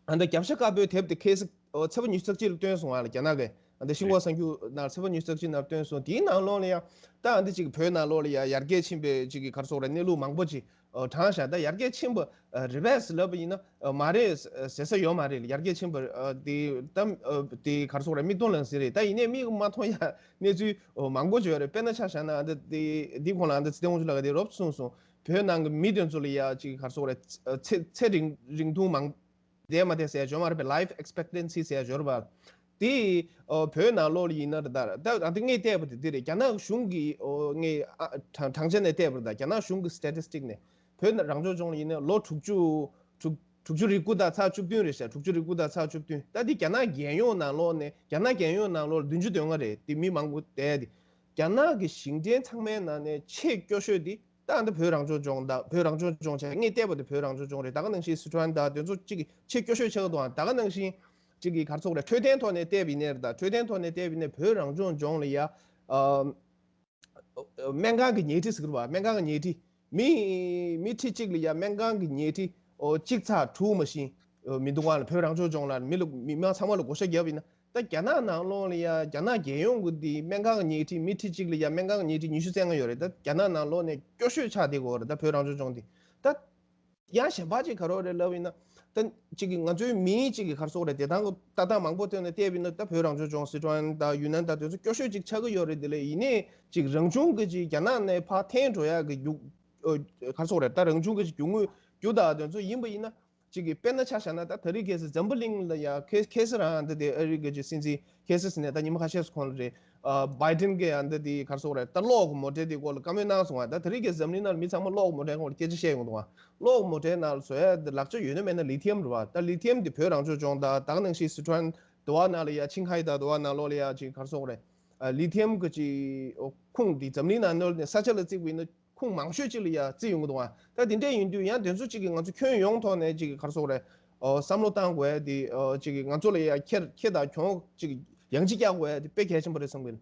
ཨ་ད་རྒྱབ་ཤ་དཀར་པོའི་དེབ་དེ་ཁ་སང་ཨོ་ཚེས་པ་ཉི་ཤུ་རྩ་གཅིག་ལ་བཏོན་སོང་ཨ་ལ། རྒྱ་ནག་གི་ཨ་ད་ཤིན་ཧྭ་གསར་འགྱུར་ནང་ཚེས་པ་ཉི་ཤུ་རྩ་གཅིག་ནང་བཏོན་སོང་། དེའི་ནང་ལོགས་ལ་ཡ་ད་ཨ་ད་ཅིག་བོད་ནང་ལོགས་ལ་ཡ་ཡར་རྒྱས་ཕྱིན་པའི་ཅིག་གི་ག་རེ་ཟེར་དགོས་རེད། གནས་ལུགས་མང་པོ་ཅིག་ཨ་དྲངས་བཞག་ད་ཡར་རྒྱས་ཕྱིན་པ་རེད་པས་ལབ་པ་ཡིན་ན་ཨ་མ་རེད་ཟེར་ས་ཡོད་མ་རེད། ཡར་རྒྱས་ཕྱིན་པ་ཨ་དེ་ད་ཨ་དེ་ག་རེ་ཟེར་དགོས་རེད། མིག་མཐོང་ལག་ཟིན་རེད། ད་ཡིན་ནའི་མིག་མ་མཐོང་ཡ་གནས་ཚུལ་ཨ་མང་པོ་ཅིག་ཡོད་རེད། དཔེར་ན་ཆ་བཞག་ན་ཨ་ད་དེ་དེའི་གོང་ལ་ཨ་ད་ཚེ་བརྟན་དབང་ཕྱུག་ལགས་ཀྱིས་དེ་རོབ་ཙམ་གསུངས་སོང་། བོད་ནང་གི་མི་དེ་ཚོ་ལ་ཡ་ཅིག་ག་རེ་ཟེར་དགོས་རེད། ཚེ་ཚེ་རིང་རིང་ཐུང་མང་བསྡད་མ་བསྡད་ཟེར་ཡ་ཅིག་ཡོད་མ་རེད་པས། ལའིཕ་ཨེགས་པེག་ཊེན་སི་ཟེར་ཡ་ཅིག་ཡོད་རེད་པས། དེ་ཨོ་བོད་ནང་ལོགས་ལ་ཡིན་ན་རེད། ད་ད་ད་ངས་བལྟས་པ་དེ་འདི་རེད། རྒྱ་ནག་གཞུང་གི་ཨོ་ངས་ཨ་གྲངས་གྲངས་ཆ་ནས་བལྟས་པ་རེད། ད་རྒྱ་ནག་གཞུང་གི་སི་ཊེ་ཊི་སི་ཊིག་ནས་བོད་ནང་རང་སྐྱོང་ལྗོངས་ལ་ཡིན་ན་ལོ་དྲུག་ཅུ་དྲུག་དྲུག་ཅུ་རེ་དགུ་དང་ཚེག་བཅུ་བདུན་རེད་ཤག་དྲུག་ཅུ་རེ་དགུ་དང་ཚེག་བཅུ་བདུན། ད་འདི་རྒྱ་ནག་རྒྱལ་ཡོངས་ནང་ལོགས་ནས་རྒྱ་ནག་རྒྱལ་ཡོངས་ནང་ལོགས་ལ་བདུན་ཅུ་དོན་ལྔ་རེད། དེ་མི་མང་པོ་བསྡད་དེ། རྒྱ་ནག་གི་ཞིང་བྲན་ཚང་མའི་ནང་ནས་ཆེས་སྐྱོ་ཤོས་དེ་ད་ཨ་ད་བོད་རང་སྐྱོང་ལྗོངས། ད་བོད་རང་སྐྱོང་ལྗོངས་བྱས། ངས་བལྟས་པ་དེ་བོད་རང་སྐྱོང་ལྗོངས་རེད། ད་ག་ནང་བཞིན་སི་ཁྲོན་དང་དེ་ཚོ་གཅིག་གི་ཆེས་སྐྱོ་ཤོས་ཆགས་འདུག་ཨ་ད་ག་ནང་བཞིན་གཅིག་གི་ག་རེ་ཟེར་དགོས་རེད། འཕྲོད་བསྟེན་ཐོག་ནས་བལྟས་པ་ཡིན་ནའི་རེད། ད་འཕྲོད་བསྟེན་ཐོག་ནས་བལྟས་པ་ཡིན་ནའི་བོད་རང་སྐྱོང་ལྗོངས་ལ་ཡ་ཨ་སྨན་ཁང་གི་ཉལ་ཁྲི་ཟེར་གི་རེད་པ། སྨན་ཁང་གི་ཉལ་ཁྲི་མི་མི་ཁྲི་གཅིག་ལ་ཡ་སྨན་ཁང་གི་ཉལ་ཁྲི་ཨོ་གཅིག་ཚེག་དྲུག་མ་གཞི་ཨོ་མི་འདུག་ཨ་ལ། བོད་རང་སྐྱོང་ལྗོངས་ལ་མི་ལ་མི་མང་ཚང་མ་ལ་བགོ་བཤའ་བརྒྱབ་པ་ཡིན་ན། ད་རྒྱ་ནག་ནང་ལོགས་ལ་ཡ་རྒྱ་ནག་རྒྱལ་ཡོངས་ཀྱི་འདི་སྨན་ཁང་གི་ཉལ་ཁྲི་མི་ཁྲི་གཅིག་ལ་ཡ་སྨན་ཁང་གི་ཉལ་ཁྲི་ཉི་ཤུ་རྩ་ལྔ་ཡོད་རེད། ད་རྒྱ་ནག་ནང་ལོགས་ནས་སྐྱོ་ཤོས་ཆགས་བསྡད་ཀྱི་ཡོད་རེད། ད་བོད་རང་སྐྱོང་ལྗོངས་འདི་ད་ཡང་གཞན་པ་ཅིག་ག་རེ་རེད་ལབ་ཡིན་ན། ད་ཅིག་གི་ང་ཚོའི་མིའི་ཅིག་གི་ག་རེ་ཟེར་དགོས་རེད། བདེ་ཐང་གི་ལྟ་སྟངས་མང་པོ་བཏོན་ནས་བལྟས་པ་ཡིན་ན་ད་བོད་རང་སྐྱོང་ལྗོངས་སི་ཁྲོན་དང་ཡུན་ནན་དང་དེ་ཚོ་སྐྱོ་ཤོས་ཅིག་ཆགས་ཀྱི་ཡོད་རེད། དེ་ལས་ཡིན་ནའི་ཅིག་རང་བྱུང་གི་ཅིག་རྒྱ་ནག་ནས་ཕར་འཐེན་འགྲོ་ཡག་གི་རྒྱུ་ཨོ་ག་རེ་ཟེར་དགོས་རེད། ད་རང་བྱུང་གི་ཅིག་རྒྱུ་དངོས་རྒྱུ་དང་དེ་ཚོ་ཡིན་པ་ཡིན་ན། གཅིག་གིས་དཔེར་ན་ཆ་བཞག་ན་ད་ད་རེས་ཁ་སང་འཛམ་བུ་གླིང་ལ་ཡ་ཁ་ཁ་སང་རང་ད་དེ་ཨ་རི་གི་ཅིག་སྲིད་འཛིན་ཁ་སང་ཁོང་ལ་རེད། ཨ་བྷའི་ཌེན་གྱིས་ཡང་ད་དེ་ག་རེ་ཟེར་དགོས་རེད། ད་གློག་གི་མོ་ཊའི་དེ་སྐོར་ལ་བཀའ་མོལ་གནང་སོང་བ། ད་ད་རེས་ཀྱི་འཛམ་གླིང་ནང་ལ་མི་ཚང་མ་གློག་གི་མོ་ཊའི་སྐོར་ལ་སྐད་ཆ་བཤད་ཡོང་འདུག་བ། གློག་གི་མོ་ཊའི་ནང་ལ་བཟོ་ཡ་དེ་ལག་ཆ་ཡོད་ན་མེད་ན་ལི་ཐི་ཡམ་རེད་བ། ད་ལི་ཐི་ཡམ་དེ་བོད་རང་སྐྱོང་ལྗོངས་དང་ད་ག་ནང་བཞིན་སི་ཁྲོན་དེ་བ་ནང་ལ་ཡ་ཆིང་ཧའེ་དང་དེ་བ་ནང་ལོགས་ལ་ཡ་ཅིག་ག་རེ་ཟེར་དགོས་རེད། ཨ་ལི་ཐི་ཡམ་གྱི་ཅིག་ཁུངས་དེ་འཛམ་གླིང་ནང་ནོར་ནས་ས་ཆ་ལ་བརྩིས་པ་ཡིན་ན། ཁུངས་མང་ཤོས་ཅིག་ལ་ཡ་བརྩི་ཡོང་གི་འདུག་ཨ། ད་དེ་འདྲས་ཡིན་དུས་ཡང་དེ་ཚོ་ཅིག་གིས་ང་ཚོ་ཁྱོན་ཡོངས་ཐོག་ནས་ཅིག་ག་རེ་ཟེར་དགོས་རེད། ཨོ་བསམ་བློ་བཏང་དགོས་ཡ་དེ་ཨོ་ཅིག་གིས་ང་ཚོ་ལ་ཡ་ཁྱེར་ཁྱེར་དང་གྱོང་ཅིག་ཡང་ཅིག་རྒྱག་དགོས་ཡ་དེ་དཔེ་གལ་ཆེན་པོ་རེད་བསམ་གི་ཡིན།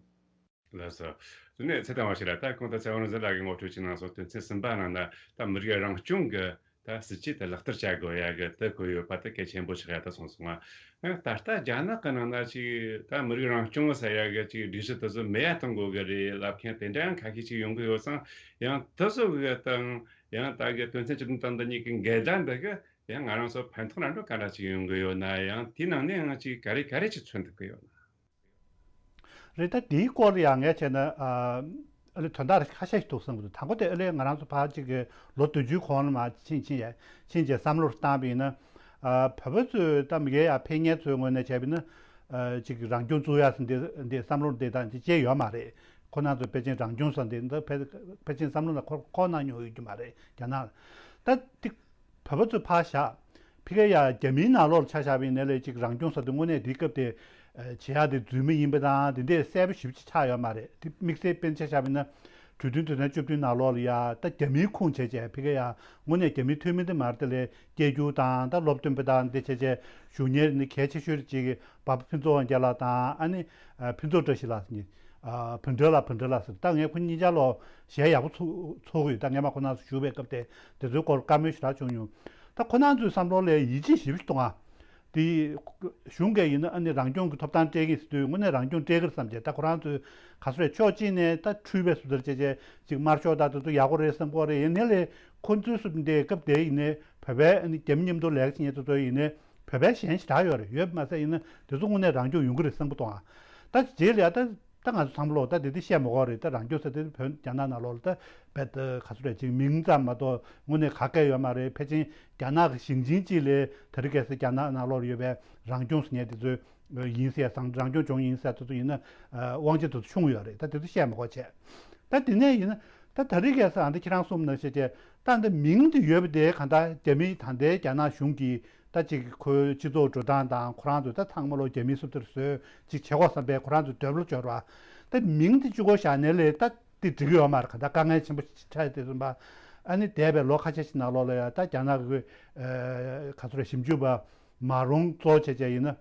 ལགས་སོ། དེ་ནས་ཚེ་བརྟན་བ་ཞིག་ལ་ད་གོང་དུ་ཚེ་དབང་རིག་འཛིན་ལགས་ཀྱིས་ངོ་སྤྲོད་ཅིག་གནང་སོང་། དོན་ཚན་གསུམ་པ་ནང་ན་ད་མི་རིགས་རང་སྐྱོང་གི་ད་སྲིད་ཇུས་དེ་ལག་བསྟར་བྱ་དགོས་ཡ་གི་དེ་བཀོད་ཡོད་པ་དེ་གལ་ཆེན་པོ་ཆགས་ཡ་ད་སོང་སོང་ང་། ད་ལྟ་རྒྱ་ནག་གི་ནང་ན་ཅིག་ད་མི་རིགས་རང་སྐྱོང་ཟེར་ཡ་གི་ཅིག་སྒྲིག་གཞི་དེ་ཚོ་མེད་ཡ་གཏོང་དགོས་གི་རེད་ལབ་མཁན་དེ་འདྲ་ཡང་ཁ་ཤས་ཅིག་ཡོང་གི་ཡོད་ཙང་། ཡང་དེ་ཚོ་གི་དང་ཡང་ད་གི་དོན་ཚན་བཅུ་བདུན་དང་འདི་གཉིས་ཀྱི་འགལ་ཟླ་འདི་གི་ཡང་ང་རང་ཚོ་ཕན་ཐོགས་ར་འགྲོ་ག་འདྲ་ཅིག་ཡོང་གི་ཡོད་ན། ཡང་དེའི་ནང་ནས་ཡང་ཅིག་ག་རེ་ག་རེ་ཅིག་མཚོན་ཐུབ་གི་ཡོད་ན། རེད། ད་དེའི་སྐོར་ལ་ཡང་ངས་བྱས་ན་ཨ་ཨ་ལས་དོན་དག་ཁ་ཤས་ཤིག་འདུག་བསམ་གྱི་འདུག་དང་པོ་དེ་ཨ་ལས་ང་རང་ཚོ་ཕར་ཅིག་གི་ལོ་བདུན་ཅུའི་གོང་ལ་མར་ཕྱིན་ཕྱིན་ཡ་ཕྱིན་རྗེས་བསམ་བློར་བཏང་བ་ཡིན་ན། ཨ་བོད་པ་ཚོས་ད་མི་སྒེར་ཡ་ཕན་ཉེར་ཚོའི་ངོས་ནས་བྱས་པ་ཡིན་ན། ཨ་ཅིག་རང་སྐྱོང་བཙུགས་ཡ་ཟེར་འདི་འདི་བསམ་བློ་འདི་དང་འདི་བཅས་ཡོད་མ་རེད། ཁོ་རང་ཚོ་ཕལ་ཆེར་རང་སྐྱོང་ཟེར་འདི་འདི་ཕལ་ཕལ་ཆེར་བསམ་བློ་ལ་འཁོར་འཁོར་གནང་མྱོང་ཡོད་རྒྱུ་མ་རེད་རྒྱ་ནག་ལ། ད་འདི་བོད་པ་ཚོས་ཕར་བཞག་ཕ་གི་ཡ་རྒྱ་མིའི་ནང་ལོགས་ལ་ཆ་བཞག་པ་ཡིན་ན་ལས་ཅིག་རང་སྐྱོང་ཟེར་དུས་དངོས་གནས་དེའི་སྐབས་དེ་ཨ་བྱེད་ཡག་དེ་རྫུན་མ་ཡིན་པ་དང་དེ་འདྲའི་གསལ་པོ་ཞེ་པོ་ཅིག་ཆགས་ཡོད་མ་རེད། དེ་དམིགས་བསལ་དཔེར་ན་ཆ་བཞག་པ་ཡིན་ན་གྲོས་མཐུན་དོན་ཚན་བཅུ་བདུན་ནང་ལོགས་ལ་ཡ་ད་རྒྱ་མིའི་ཁུངས་བྱས་བྱས་ཕ་གི་ཡ་དངོས་གནས་རྒྱ་མིའི་འཐུས་མི་དེ་མ་རེད། དེ་ལས་སྐྱེ་རྒྱུ་དང་ད་སློབ་སྟོན་པ་དང་དེ་བྱས་བྱས་ཞུ་མཁན་ནི་གལ་ཆེ་ཤོས་ཅིག་གི་འབའ་པ་ཕུན་ཚོགས་དབང་རྒྱལ་ལགས་དང་ཨ་ནི་ཨ་ཕུན་ཚོགས་བཀྲ་ཤིས་ལགས་གཉིས། ཨ་བུ་འདྲེ་ལ་བུ་འདྲེ་ལ་ཟེར། ད་ངས་ཁོ་གཉིས་ཆ་ལོ་ཞལ་ཡག་པོ་ཚོ་ཚོར་གི་ཡོད། ད་ངས་མ་ཁོ་ན་ཚོ་བཞུགས་པའི་སྐབས་དེ་དེ་ཚོའི་སྐོར་བཀའ་མོལ་ཞེ་དྲག་བྱུང་མྱོང་། ད་ཁོ་ན་ཚོའི་བསམ་བློ་ལ་ཡིད་ཆེས་ཞེ་པོ་ཞིག་གཏོང་ཨ། དེ་གཞུང་གིས་ཡིན་ན་ཨ་ནི་རང་སྐྱོང་གི་ཐོབ་ཐང་སྤྲད་ཀྱི་ཟེར་དུས་དངོས་གནས་རང་སྐྱོང་སྤྲད་ཀྱི་རེད་བསམ་བྱས། ད་ཁོ་རང་ཚོས་ག་ཚོད་རེད། ཕྱོགས་གཅིག་ནས་ད་འཁྲུལ་པའི་བཟོ་ལྟར་བྱས་བྱས་ཅིག་དམར་ཤོག་ད་དེ་ཚོ་ཡག་པོ་རེད་བསམ་གྱི་ཡོད་རེད། ཡིན་ནའི་ལས་ཁོ་ཚོའི་སུ་དེ་སྐབས་དེ་ཡིན་ནའི་བོད་པའི་ཨ་ནི་རྒྱ་མི་མཉམ་དུ་ལས་ཀ་བྱེད་མཁན་དེ་ཚོ་ཡིན་ནའི་བོད་པའི་ཞེན་ཞེ་དྲག་ཡོད་རེད། ཡོད་མ་ཟད་ཡིན་ན་དེ་ཚོ་དངོས་གནས་རང་སྐྱོང་ཡོང་གི་རེད་བསམ་གྱི་འདུག་ཨ། ད་རྗེས་ལ་ཡ་ད་ད་ང་ཚོ་ཚང་མ་ལོག་ད་དེ་དེ་བཤད་མ་དགོས་རེད། ད་རང་སྐྱོང་ཟེར་དེ་བོད་རྒྱ་ནག་ནང་ལོགས་ལ་ད་རྦད་དེ་ག་ཚོད་རེད། ཅིག་མིང་ཙམ་མ་གཏོགས་དངོས་གནས་ག་གེ་ཡོད་མ་རེད། ཕལ་ཆེར་རྒྱ་ནག་གི་ཞིང་ཆེན་གཅིག་ལས་དེ་རིང་ཁ་སང་རྒྱ་ནག་ནང་ལོགས་ཡོད་པའི་རང་སྐྱོང་ཟེར་མཁན་དེ་ཚོ་ཡིན་ཟེར་ཡ་དང་། རང་སྐྱོང་ལྗོངས་ཡིན་ཟེར་ཡ་དེ་ཚོ་ཡིན་ན་དབང་ཆ་དེ་ཚོ་ཆུང་ཡོད་རེད། ད་དེ་ཚོ་བཤད་མ་དགོས་བྱས། ད་དེ་ནས་ཡིན་ན་ད་དེ་རིང་ཁ་སང་ཨ་འདི་ཁྱེད་རང་གསུངས་ནང་བཞིན་བྱས། ད་འདི་མིང་དེ་ཡོད་པ་དེ་གང་ལྟར་རྒྱ་མི་ད་ལྟའི་རྒྱ་ནག་གཞུང་གིས་ད་ཅིག་ཁོའི་སྤྱི་ཚོགས་འགྲོ་སྟངས་དང་ཁོ་རང་ཚོ་ད་ཚང་མ་ལོ་རྒྱ་མིའི་བཟོ་ལྟར་བཟོས་ཅིག་བྱེད་དགོས་བསམ་པའི་ཁོ་རང་ཚོ་འདོད་པ་ལ་འབྱོར་བ། ད་མིང་དེ་གཅིག་པོ་བཞག་ནའི་ལས་ད་དེ་འགྲིག་གི་ཡོད་མ་རེད། གང་ལྟར་དཀའ་ངལ་ཆེན་པོ་ཆགས་ཡོད་དེ་བཟུང་བ། ཨ་ནི་འདས་པའི་ལོ་ཁ་ཤས་ཤིག་ནང་ལོགས་ལ་ཡ་ད་རྒྱ་ནག་གི་ཨ་ག་ཚོད་རེད། ཞིབ་འཇུག་པ་མ་རུང་གཙོ་བྱས་བྱས་ཡིན་ན།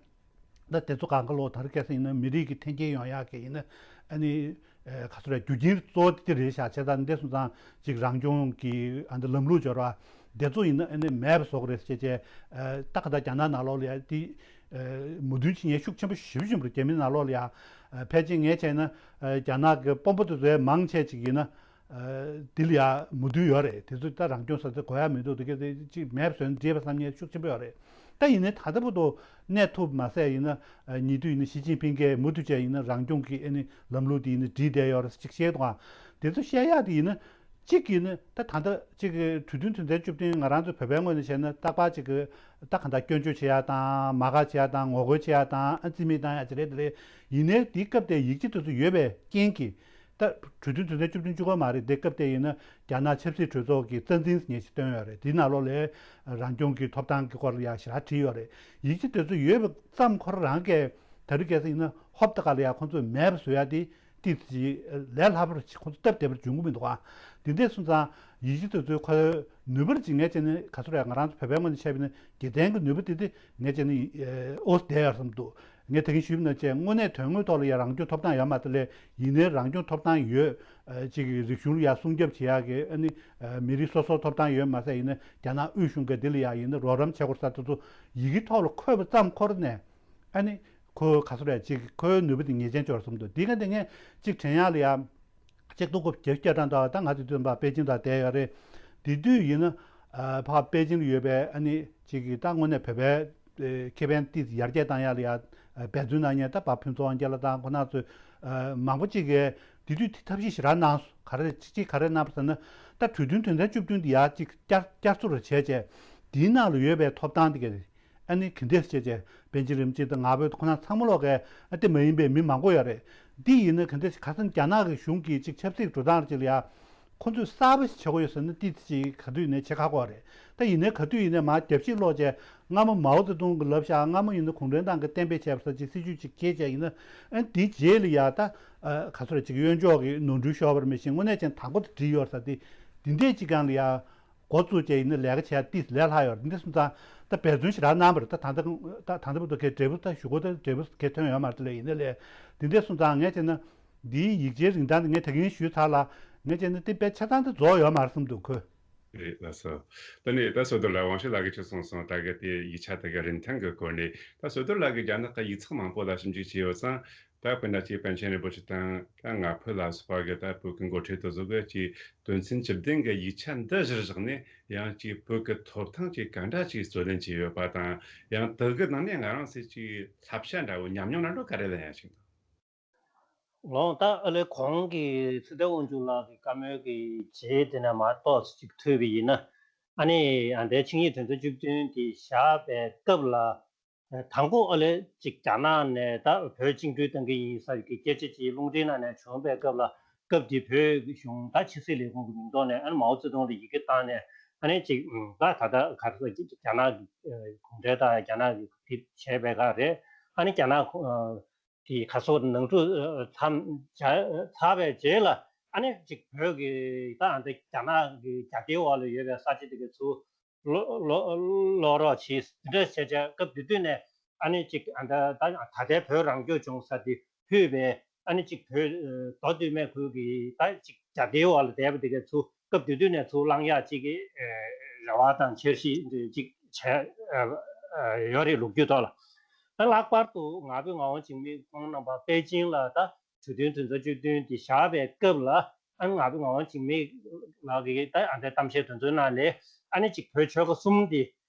ད་དེ་ཚོ་གང་ག་ལོ་ད་རེས་ཁ་སང་ཡིན་ན་མི་རིགས་ཀྱི་འཐེན་འཁྱེར་ཡོང་ཡག་གི་ཡིན་ན་ཨ་ནི་ཨ་ག་ཚོད་རེད། རྒྱུ་རྐྱེན་གཙོ་བོ་དེ་རེད་ཤག་བྱས་ཙང་འདི་སོང་ཙང་ཅིག་རང་སྐྱོང་གི་ཨ་འདི་ལམ་ལུགས་སྦྱོར་བ་དེ་ཚོ་ཡིན་ན་ཨ་ནི་མེད་པ་བཟོ་གི་རེད་ཟེར་བྱས། ཨ་ད་ག་ད་རྒྱ་ནག་ནང་ལོགས་ལ་ཡ་དེ་ཨ་མོས་མཐུན་བྱེད་མཁན་ཤུགས་ཆེན་པོ་ཞེ་པོ་ཅིག་ཡིན་པ་རེད། རྒྱ་མི་ནང་ལོགས་ལ་ཡ། ཨ་ཕལ་ཆེར་ངས་བྱས་ན་ཨ་རྒྱ་ནག་གི་དཔོན་པོ་དེ་ཚོའི་མང་ཆེ་ཅིག་ཡིན་ན། ཨ་དེ་ལ་ཡ་མོས་མཐུན་ཡོད་རེད། དེ་ཚོ་ད་རང་སྐྱོང་ས་ཚོ་དགོས་ཡ་མི་འདུག་དེ་ག་དེ་ཅིག་མེད་པ་བཟོས་ན་འགྲིག་པ་བསམ་མཁན་ཤུགས་ཆེན་པོ་ཡོད་རེད། ད་ཡིན་ནའི་ད་ལྟ་བར་དུ་གནས་ཐུབ་མ་ཟད་ཡིན་ན་ཨ་ཉེ་དུས་ཡིན་ན་ཞི་ཅིན་ཕིང་གིས་མུ་མཐུད་བྱས་ཡིན་ན་རང་སྐྱོང་གི་ཨ་ནི་ལམ་ལུགས་དེ་ཡིན་ན་སྒྲིལ་བསྡད་ཡོད་རེད་ཅིག་བཤད་འདུག་ཨ། དེ་ཚོ་བཤད་ཡག་དེ་ཡིན་ན་གཅིག་ཡིན་ན་ད་ད་ལྟ་ཅིག་གི་གྲོས་མཐུན་དོན་ཚན་བཅུ་བདུན་ང་རང་ཚོ་བོད་པའི་ངོས་ནས་བྱས་ན་རྟག་པར་ཅིག་གི་ད་གང་ལྟར་སྐྱོན་བརྗོད་བྱེད་ཡག་དང་། མ་དགའ་བྱེད་ཡག་དང་། ངོ་རྒོལ་བྱེད་ཡག་དང་། ཨ་རྩིས་མེད་བཏང་ཡག་ཅིག་རེད། དེ་རེད། ཡིན་ནའི་དེའི་སྐབས་དེ་ཡིག་ཆ་དེ་ཚོ་ཡོད་པའི་རྐྱེན་གྱིས། ད་གྲོས་མཐུན་དོན་ཚན་བཅུ་བདུན་གཅིག་པོ་མ་རེད། དེ་སྐབས་དེ་ཡིན་ན་རྒྱ་ནག་ཆབ་སྲིད་གྲོས་ཚོགས་ཀྱི་རྩ་འཛིན་ཟེར་མཁན་ཞིག་བཏོན་ཡོད་རེད། དེའི་ནང་ལོགས་ལ་རང་སྐྱོང་གི་ཐོབ་ཐང་གི་སྐོར་ལ་ཡང་ཞེ་དྲག་བྲིས་ཡོད་རེད། ཡིག་ཆ་དེ་ཚོ་ཡོད་པ་ཙམ་ཁོ་རང་གིས་ད་རེས་ཁ་སང་ཡིན་ན་ཧོབ་ཏེ་ག་ལ་ཡ་ཁོ་ཚོས་མེད་པ་བཟོ་ཡ་དེ་ཏོག་ཙམ་ལས་སླ་པོར་ཁོ་ཚོ་སྟབས་བདེ་པོར་འཇུག་གི་མི་འདུག་ཨ། དེ་འདྲ་སོང་ཙང་ཡིག་ཆ་དེ་ཚོའི་ཁོའི་ནུས་པར་ཅིག་ངས་བྱས་ན་ག་ཚོད་རེད། ང་རང་ཚོ་བོད་པའི་ངོས་ནས་བཤད་པ་ཡིན་ན་དགེ་ལྡན་གྱི་ནུས་པ་དེ་དེ་ངས་བྱས་ན་ཨོ་བསྡད་ཡོད་བསམ་འདུག་ངས་ད་གིན་ཞུས་པ་ནང་བཞིན་དངོས་གནས་དོན་དངོས་ཐོག་ལ་ཡང་རང་སྐྱོང་ཐོབ་ཐང་ཡོད་མ་རེད་དེ་ལས། ཡིན་ནའི་རང་སྐྱོང་ཐོབ་ཐང་ཡོད། ཨ་ཅིག་གི་རིག་གཞུང་ལ་ཡང་སྲུང་སྐྱོབ་བྱེད་ཡག་གི་ཨ་ནི་ཨ་མི་རིགས་སོ་སོར་ཐོབ་ཐང་ཡོད་མ་ཟད་ཡིན་ན་རྒྱ་ནག་དབུས་གཞུང་གིས་འདི་ལ་ཡང་ཡིན་ན་རོགས་རམ་བྱེད་དགོས་ས་དེ་ཚོ་ཡི་གེ་ཐོག་ལ་འཁོད་པ་ཙམ་ཁོ་རང་ནས་ཨ་ནི་ཁོ་ག་ཚོད་རེད། ཅིག་ཁོའི་ནུས་པ་དེ་ངེས་ཅན་ཅིག་ཡོད་བསམ་འདུག་དེ་ག་དེ་ངས་ཅིག་དྲན་ཡག་ལ་ཡང་ཆིག་སྟོང་དགུ་བརྒྱ་བརྒྱད་ཅུ་གྱ་གྲངས་དང་། ད་ང་དེ་དུས་ཙམ་པ་པེ་ཅིང་དུ་བསྡད་ཡོད་རེད། དེ་དུས་ཡིན་ན་ཨ་ཕར་པེ་ཅིང་ལ་ཡོད་པའི་ཨ་ནི་ཅིག་གི་ད་དངོས་གནས་བོད་པའི་ཨེ་ཁེ་ཕན་ཏོག་ཙམ་ཡར་རྒྱས་བཏང་ཡག་ལ་ཡ་ཨ་འབད་བརྩོན་གནང་མཁན་ད་པ་ཕུན་ཚོགས་དབང་རྒྱལ་ལགས་དང་ཁོང་རྣམ་ཚོ་ཨ་མང་པོ་ཅིག་གིས་དེ་དུས་དེ་ཐབས་ཤེས་ཞེ་དྲག་གནང་སོང་། ག་རེ་ཅིག་ག་རེ་གནང་བ་ཟེར་ན། ད་གྲོས་མཐུན་དོན་ཚན་བཅུ་བདུན་དེ་ཡར་ཅིག་བསྐྱར་བསྐྱར་བཟོ་རུ་བྱས་བྱས། དེའི་ནང་ལ་ཡོད་པའི་ཐོབ་ཐང་དེ་ག་ཨ་ནི་ག་འདྲས་བྱས་བྱས་པཎ་ཆེན་རིན་པོ་ཆེ་དང་ང་ཕོད་ཁོང་རྣམ་ཚང་མ་ལོག་གིས་ཨ་དེ་མ་ཡིན་པའི་མི་མང་པོ་ཡོད་རེད། འདི་ཡིན་ན་ག་འདྲས་ཁ་སང་རྒྱ་ནག་གི་གཞུང་གིས་ཅིག་ཆབ་སྲིད་འགྲོ་སྟངས་ཅིག་ལ་ཡ། ཁོ་ཚོས་གསར་པ་ཞིག་བྱེད་དགོས་ཡོད་ཟེར་ན་ཏོག་ཙམ་ག་དུས་ཡིན་ནའི་བྱེད་ཁག་པོ་རེད། ད་ཡིན་ནའི་ག་དུས་ཡིན་ནའི་མར་རྒྱབ་བཤིག་སློག་བྱས། སྔ་མོ་མའོ་ཙེ་ཏུང་གིས་ལབ་བཞག་སྔ་མོ་ཡིན་ན་གུང་ཁྲན་ཏང་གིས་གཏན་འབེབས་བྱས་པ་ཟེར་ཅིག་སྲིད་ཇུས་ཅིག་འཁྱེར་བྱས་ཡིན་ན། ཨ་ནི་དེའི་རྗེས་ལ་ཡ་ད་ཨ་ག་ཚོད་རེད། ཅིག་གཡོན་ཕྱོགས་ཀྱི་ནོར་འཁྲུལ་ཤོར་བ་རེད། མི་ཤེས། དངོས་གནས་ཅན་དང་པོ་དེ་བྲིས་ཡོད་ཟེར་ཏེ། འདི་འདྲས་ཅིག་སྒང་ལ་ཡ་འགོ་བཙུགས་བྱས་ཡིན་ན་ལས་ཀ་བྱས་ཏོག་ཙམ་ལས་སླ་ཡོད་རེད། འདི་འདྲས་སོང་ཙང་ད་འབད་བརྩོན་ཞེ་དྲག་གནང་བ་རེད། ད་ད་ད་ད་ལྟ་བར་དུ་གའི་འབྲས་བུ་ད་ཞུ་སྒོ་ད་འབྲས་བུ་གའི་ཐོན་ཡོད་མ་རེད། དེ་ལས་ཡིན་ན་ལས་འདི་འདྲས་སོང་ཙང་ངས་བྱས་ན། འདིའི་ཡིག་ཆའི་རིན་ཐང་དེ་ངས་ད་གིན་ཞུས་ཚར་ལ། ངས་བྱས་ན་དེ་དཔེ་ཆ་ཚང་དེ་རྫོགས་ཡོད་མ་རེད་བསམ་འདུག་ཁོས། རེད་ལགས་སོ། ད་ནི་ད་བསོད་རྡོར་ལགས་དབང་ཕྱུག་ལགས་ཀྱིས་ཅིག་གསུངས་སོང་། ད་གི་དེ་ཡིག་ཆ་དེ་གི་རིན་ཐང་གི་སྐོར་ནས། ད་བསོད་རྡོར་ལགས་ཀྱིས་རྒྱ་ནག་གི་ཡིག་ཚགས་མང་པོ་ལ་ཞིབ་འཇུག་བྱས་ཡོད་ཙང་། ད་དཔེར་ན་ཅིག་པཎ་ཆེན་རིན་པོ་ཆེ་དང་ད་ང་ཕོད་ལ་སོགས་པ་གི་ད་བོད་ཀྱི་འགོ་ཁྲིད་དེ་ཚོ་གི་ཅིག་དོན་ཚན་བཅུ་བདུན་གི་ཡིག་ཆ་འདི་གཞིར་བཞག་ནས་ཡང་ཅིག་བོད་ཀྱི་ཐོབ་ཐང་ཅིག་ག་འདྲ་ཅིག་རྩོད་ལེན་བྱས་ཡོད་པ་དང་། ཡང་དེ་གི་ནང་ནས་ང་རང་ཚོས་ཅིག་བསླབ་བྱ་འདྲ་བོ་ཉམས་མྱོང་འདྲ་བོ་ག་རེ་ལེན་ཡ་ཞིག་འདུག་ལོང་ད་ཨ་ལེ་གོང་གི་ཚེ་བརྟན་དབང་ཕྱུག་ལགས་ཀྱི་བཀའ་མོལ་གྱི་རྗེས་དེ་ནས་མར་ཏོག་ཙམ་ཅིག་ཐོས་པ་ཡིན་ན། ཨ་ནི་ཨ་འདའི་ཆིངས་ཡིག་དོན་ཚན་བཅུ་བདུན་དེ་བཞག་པའི་སྐབས་ལ། དང་པོ་ཨ་ལེ་ཅིག་རྒྱ་ནག་ནས་ད་བོད་བཅིངས་འགྲོལ་བཏང་གི་ཡིན་ཟེར་གྱི་སྐད་ཆ་ཅིག་རླུང་འཕྲིན་ནང་ནས་བྱུང་བའི་སྐབས་ལ། སྐབས་དེ་བོད་གཞུང་ད་ཕྱི་སྲིད་ལས་ཁུངས་ཀྱི་མིང་ཐོག་ནས་ཨ་ནི་མའོ་ཙེ་ཏུང་ལ་ཡི་གེ་བཏང་ནས། ཨ་ནི་ཅིག་ད་ད་ལྟ་ག་རེ་ཟེར། རྒྱ་ནག་གི་གུང་ཁྲན་ཏང་རྒྱ་ནག་གི་དེ་བྱས་པའི་སྐབས་རེད། ཨ་ནི་རྒྱ་ནག་གི་ག་སོགས་ནང་འཁྲུག་མཚམས་ཚར་བའི་རྗེས་ལ། ཨ་ནི་ཅིག་བོད་ཀྱི་ད་ཨ་འདི་རྒྱ་ནག་གི་རྒྱ་སྐད་འོག་ལ་ཡོད་པའི་ས་ཆ་དེ་ག་ཚུར་སློག་སློག་སློག་རོགས་གྱིས་འདྲ་བྱས་བྱས། སྐབས་དེ་དུས་ནས་ཨ་ནི་ཅིག་ཨ་ད་ད་ད་ལྟའི་བོད་རང་སྐྱོང་ལྗོངས་ས་དེ་ཕུད་པའི་ ཨ་ནི་གཅིག་བོད་མདོ་སྟོད་སྨད་ཁུལ་གྱི་ད་གཅིག་རྒྱ་སྡེའི་འོག་ལ་བསྡད་པ་དེ་གས་ཚུར་སྐབས་དེ་དུས་ནས་ཚུར་བླང་ཡག་གཅིག་གི་རེ་བ་དང་འཆར་གཞི་འདི་གཅིག་བྱས་ཡོད་རེད་ལོ་རྒྱུས་ཐོག་ལ། ད་ལྷག་པར་དུ་ང་ཕོད་ངག་དབང་འཇིགས་མེད་ཁོང་རྣམ་པ་པེ་ཅིང་ལ་ད་གྲོས་མཐུན་དོན་ཚན་བཅུ་བདུན་འདི་བཞག་པའི་སྐབས་ལ་ཨ་ནི་ང་ཕོད་ངག་དབང་འཇིགས་མེད་ལགས་ཀྱིས་ད་ཨ་འདྲའི་གཏམ་བཤད་དེ་ཚོའི་ནང་ལས་ཨ་ནི་གཅིག་བོད་ཆོལ་ཁ་གསུམ་འདི་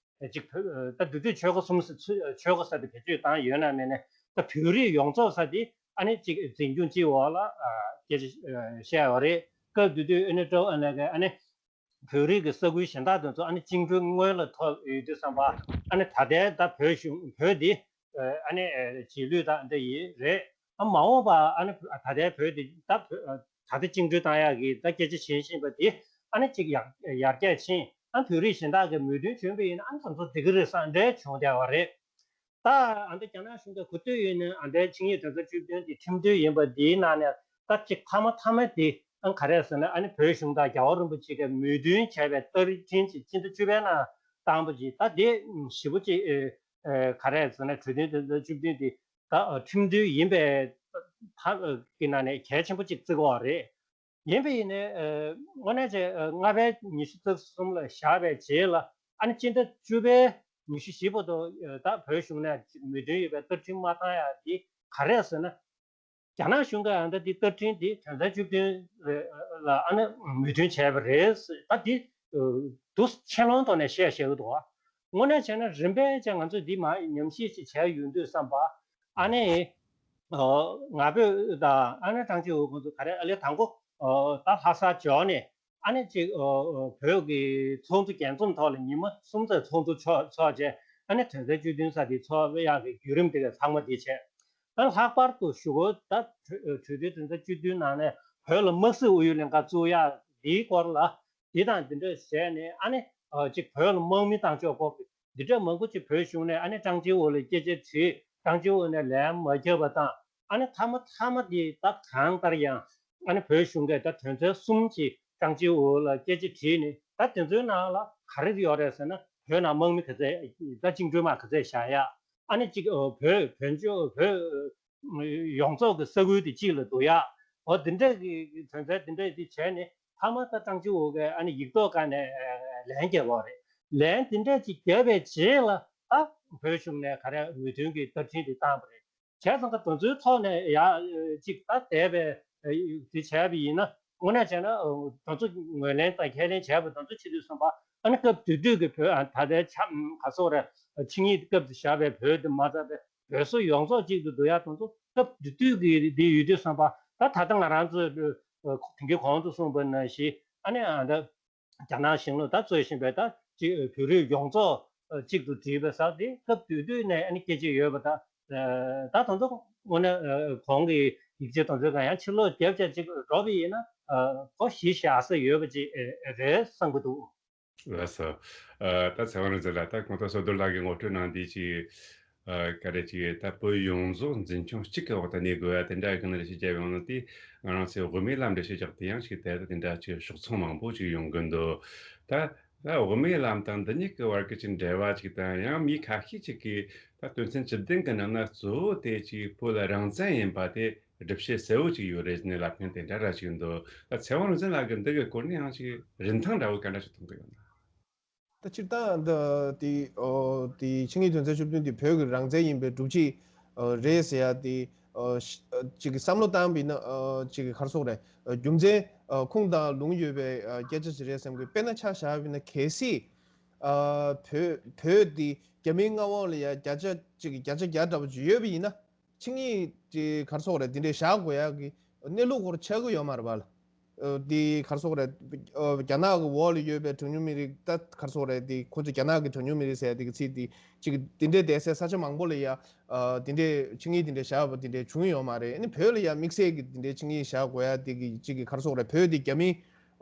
གཅིག་བོད་ད་འདི་དུས་ཆོལ་ཁ་གསུམ་ཟེར་ཚུལ་ཆོལ་ཁ་ཟེར་དེ་བེད་སྤྱོད་བཏང་ཡོད་ན་མེད་ན་ད་བོད་རིགས་ཡོངས་རྫོགས་ཟེར་དེ་ཨ་ནི་གཅིག་འཛིན་སྐྱོང་སྤྱི་འོག་ལ་སྐད་ཆ་བཤད་ཡོད་རེད། སྐབས་དེ་དུས་ཨ་ནི་ཀྲོ་ཨ་ནི་ཨ་ནི་བོད་རིགས་ཀྱི་ས་ཁུལ་གཞན་དག་དེ་ཚོ་ཨ་ནི་བཅིངས་འགྲོལ་སྔོན་ལ་ཐོབ་ཡོད་དུས་ཙམ་པ་ཨ་ནི་ད་ལྟའི་ད་བོད་གཞུང་བོད་འདི་ཨ་ནི་རྗེས་ལུས་དང་འདི་ཡིན་རེད། ཨ་མ་འོངས་པ་ཨ་ནི་ད་ལྟའི་བོད་འདི་ད་བོད་ད་ལྟ་བཅིངས་འགྲོལ་བཏང་ཡག་གི་ད་སྐད་ཆ་བྱེད་བཞིན་པ་འདི་ཨ་ནི་གཅིག་ཡར་ཡར་རྒྱས་ཕྱིན་ཨ་བོད་རིགས་གཞན་དག་གི་མོས་མཐུན་བྱུང་པ་ཡིན་ན་ཨ་ནི་དེ་ཚོ་འགྲིག་གི་རེད་བསམ་འདྲ་བྱུང་བསྡད་པ་རེད། ད་ཨ་འདི་རྒྱ་ནག་གཞུང་གིས་གོ་ཐོས་ཡོད་ན་ཨ་འདི་ཆིངས་ཡིག་དོན་ཚན་བཅུ་བདུན་འདི་ཁྲིམས་མཐུན་ཡིན་པ་འདིའི་ནང་ནས་ད་ཅིག་མཐའ་མ་མཐའ་མ་འདི་ཨ་ག་རེ་ཟེར་ན་ཨ་ནི་བོད་གཞུང་དང་རྒྱལ་བ་རིན་པོ་ཆེ་གིས་མོས་མཐུན་བྱས་པའི་བསྟར་ཕྲེང་ཅིག་སྤྱི་ཟླ་བཅུ་པའི་ནང་བཏང་པ་ཅིག་ད་འདི་ཞེ་པོ་ཅིག་ཨ་ག་རེ་ཟེར་ན་གྲོས་མཐུན་དོན་ཚན་བཅུ་བདུན་འདི་ད་ཁྲིམས་མཐུན་ཡིན་པའི་ཐ་གི་ནང་ནས་གལ་ཆེན་པོ་ཅིག་བརྩི་གི་ཡོད་རེད། ཡིན་པ་ཡིན་ནའི་དངོས་གནས་བྱས་ལྔ་པའི་ཉི་ཤུ་རྩ་གསུམ་ལ་བཞག་པའི་རྗེས་ལ་ཨ་ནི་སྤྱི་ཟླ་བཅུ་པའི་ཉི་ཤུ་བཞི་བར་དུ་ད་བོད་གཞུང་ནས་མོས་མཐུན་ཡོད་པའི་བསྟར་ཕྲེང་མ་བཏང་ཡག་འདི་ག་རེ་ཟེར་ན། རྒྱ་ནག་གཞུང་གིས་ཨ་ད་འདི་བསྟར་ཕྲེང་འདི་དོན་ཚན་བཅུ་བདུན་ལ་ཨ་ནི་མོས་མཐུན་བྱས་པ་རེད་ཟེར་ད་འདི་འདུག་ཆེ་ལོང་ཐོག་ནས་བཤད་བཞག་གི་འདུག་དངོས་གནས་བྱས་ན་རིམ་པས་ཀྱང་ང་ཚོས་འདི་མ་ཉམས་ཞིབ་ཅིག་བྱས་ཡོང་དུས་ཙམ་པ་ཨ་ནི། ང་ཕོད་དང་ཨ་ནི་ཀྲང་ཅིའུ་ཁོང་ཚོ་ག་རེ་ཨ་ལེ་དང་པོ་ད་ལྷ་ས་འབྱོར་ནས་ཨ་ནི་ཅིག་བོད་ཀྱི་ཚོགས་འདུ་རྒྱས་འཛོམས་ཐོག་ལ་ཉི་མ་གསུམ་ཙམ་ཚོགས་འདུ་ཚོགས་ཚོགས་རྗེས་ཨ་ནི་དོན་ཚན་བཅུ་བདུན་ཟེར་དེ་ཚོགས་ཡག་གི་བརྒྱུད་རིམ་དེ་ག་ཚང་མ་དེ་བྱས། ད་ལྷག་པར་དུ་ཞུ་དགོས་ད་གྲོས་གྲོས་མཐུན་དོན་ཚན་བཅུ་བདུན་ནང་ནས་བོད་ལ་དམག་སྲིད་ཨུ་ཡོན་ལྷན་ཁང་བཙུགས་ཡག་འདིའི་སྐོར་ལ་འདི་དང་འདི་འདྲ་བྱས་ནས་ཨ་ནི་ཅིག་བོད་ལ་དམག་མི་བཏང་ཆོག་གོ་འདི་འདྲ་མང་པོ་ཅིག་བོད་གཞུང་ནས་ཨ་ནི་ཀྲང་ཅིའུ་ལ་སྐད་ཆ་དྲིས་ཀྲང་ཅིའུ་ནས་ལན་མ་བརྒྱབ་པ་དང་ཨ་ནི་མཐའ་མ་མཐའ་མ་དེ་ད་གང་ལྟར་ཡང་ཨ་ནི་བོད་གཞུང་གིས་ད་དོན་ཚན་གསུམ་ཅིག་ཀྲང་ཅིའུ་ལ་སྐད་ཆ་དྲིས་ནས་ད་དེ་ཚོའི་ནང་ལ་ག་རེ་ཡོད་རེད་ཟེར་ན་བོད་ནང་དམག་མི་ག་ཚད་ད་བཅིངས་འགྲོལ་དམག་ག་ཚད་བཞག་ཡ་ཨ་ནི་ཅིག་བོད་བོད་ཆོལ་བོད་ཡོངས་རྫོགས་ཀྱི་ས་ཁུལ་དེ་གཅིག་ལ་བསྡུ་ཡ། འོ་དེ་འདྲ་གི་དོན་ཚན་དེ་འདྲ་དེ་བྱས་ནས་ཕ་མ་ད་ཀྲང་ཅིའུ་གིས་ཨ་ནི་ཡིག་ཐོག་སྒང་ནས་ལན་བརྒྱབ་པ་རེད། ལན་དེ་འདྲ་ཅིག་བརྒྱབ་པའི་རྗེས་ལ་ད་བོད་གཞུང་ནས་ག་རེ་མོས་མཐུན་གྱི་བསྟར་ཕྲེང་དེ་བཏང་པ་རེད། བྱས་ཙང་ད་དེ་ཚོའི་ཐོག་ནས་ཡ་ཅིག་ད་འདས་པའི་དེ་བྱས་པ་ཡིན་ན་དངོས་གནས་བྱས་ན་དེ་ཚོ་ངོས་ལེན་དང་ཁས་ལེན་བྱས་པ་དེ་ཚོ་བྱེད་དུས་ཙམ་པ་ཨ་ནི་སྐབས་དེ་དུས་ཀྱི་བོད་ད་ལྟའི་ཆ་ག་སོགས་རེད་ཆིངས་ཡིག་སྐབས་དེ་བཞག་པའི་བོད་དེ་མ་ཚད་པའི། བོད་སོག་ཡོངས་རྫོགས་གཅིག་ཏུ་བསྡུ་ཡག་དང་ཚོ་སྐབས་དེ་དུས་ཀྱི་འདི་ཡོད་དུས་བསམ་པ་ད་ད་ལྟ་ང་རང་ཚོས་དེང་གི་གོང་དུ་གསུངས་པ་ནང་བཞིན་ཨ་ནི་ཨ་ད་རྒྱ་ནག་གཞུང་ལ་ད་རྩོད་བཞིན་པའི་ད་ཅིག་བོད་རིགས་ཡོངས་རྫོགས་གཅིག་ཏུ་བསྒྲིལ་བའི་ས་དེ་སྐབས་དེ་དུས་ནས་ཨ་ནི་སྐད་ཆ་ཡོད་པ་ད་ད་དང་ཚོ་དངོས་གནས་གོང་གི་ཡིག་ཆ་དང་ཚོ་གང་ཡང་ཕྱིར་ལོག་རྒྱབ་བྱས་ཅིག་འགྲོ་བ་ཡིན་ན་གོ་གཞི་བཞག་ས་ཡོད་པ་ཅིག་རེད་བསམ་གི་འདུག་ལགས་སོ། ཨ་ད་ཚེ་དབང་རིག་འཛིན་ལགས་ད་གོང་དུ་བསོད་རྡོར་ལགས་ཀྱིས་ངོ་སྤྲོད་གནང་དུས་ཀྱི་ཨ་ག་རེ་ཅིག་ད་བོད་ཡོངས་རྫོགས་འཛིན་སྐྱོང་གཅིག་གི་འོག་ཏུ་གནས་དགོས་ཡ་དེ་འདྲ་གི་ནི་རེ་ཞིག་བརྒྱབ་ཡོང་ནི་དེ་ང་རང་ཚོས་དབུ་མའི་ལམ་འགྲེལ་བཤད་རྒྱག་དུས་ཡང་ཅིག་དེ་དེ་འདྲ་ཅིག་ཕྱོགས་མཚུངས་མང་པོ་ཅིག་ཡོང་གི་འདུག་ད་ད་དབུ་མའི་ལམ་དང་འདི་གཉིས་ཀྱི་བར་གྱི་ཅིག་འབྲེལ་བ་ཅིག་དང་ཡང་མི་ཁ་ཤས་ཅིག་གིས་ད་དོན་ཚན་བཅུ་བདུན་གྱི་ནང་ན་གཙོ་བོ་དེ་ཅིག་བོད་ལ་རང་བཙན་ཡིན་པ་དེ། སྒྲུབ་བྱེད་གསལ་བོ་ཅིག་ཡོད་རེད་ནས་ལབ་མཁན་དེ་འདྲ་ར་ཅིག་འདུག་ད་ཚེ་དབང་རིག་འཛིན་ལགས་ཀྱིས་འདི་གི་སྐོར་ནས་ཡང་ཅིག་རིན་ཐང་འདྲ་བོ་ག་འདྲ་ཞིག་མཐོང་གི་ཡོད་ན། ད་སྤྱིར་བཏང་འདི་དེ་ཨོ་དེ་ཆིངས་ཡིག་དོན་ཚན་བཅུ་བདུན་དེ་བོད་ཀྱི་རང་བཙན་ཡིན་པའི་སྒྲུབ་བྱེད་ཨོ་རེད་ཟེར་ཡ་དེ་ཨོ་ཅིག་གི་བསམ་བློ་བཏང་བ་ཡིན་ན་ཨོ་ཅིག་གི་ག་རེ་ཟེར་དགོས་རེད་ཨོ་རྒྱུ་མཚན་ཨོ་ཁུངས་དང་ལུང་ཡོད་པའི་ཨོ་སྐད་ཆ་ཞིག་རེད་བསམ་གི་དཔེར་ན་ཆ་བཞག་པ་ཡིན་ན་གལ་སྲིད་ཨོ་བོད་བོད་དེ་རྒྱ་མིའི་མངའ་འོག་ལ་ཡ་བརྒྱ་ཆ་ཅིག་གི་བརྒྱ་ཆ་བརྒྱ་འདྲ་བོ་ཅིག་ཡོད་པ་ཡིན་ན། ཆིངས་ཡིག་དེ་ག་རེ་ཟེར་དགོས་རེད་དེ་འདྲའི་བཞག་དགོས་ཡག་གི་གནས་ལུགས་སྐོར་ཆགས་ཀྱི་ཡོད་མ་རེད་པ་ལ། ཨ་དེ་ག་རེ་ཟེར་དགོས་རེད། ཨ་རྒྱ་ནག་གི་འོག་ལ་ཡོད་པའི་གྲངས་ཉུང་མི་རིགས་ད་ག་རེ་ཟེར་དགོས་རེད་དེ་ཁོ་ཚོ་རྒྱ་ནག་གི་གྲངས་ཉུང་མི་རིགས་ཟེར་ཡག་དེ་གི་ཚིག་དེ་ཅིག་དེ་འདྲའི་བསྡད་སའི་ས་ཆ་མང་པོ་ལ་ཡ་ཨ་དེ་འདྲའི་ཆིངས་ཡིག་དེ་འདྲའི་བཞག་པ་དེ་འདྲའི་བྱུང་ཡོད་མ་རེད། ཨ་ནི་བོད་ལ་ཡ་དམིགས་བསལ་གྱི་དེ་འདྲའི་ཆིངས་ཡིག་བཞག་དགོས་ཡག་དེ་གི་ཅིག་གི་ག་རེ་ཟེར་དགོས་རེད། བོད་དེ་རྒྱ་མིའི་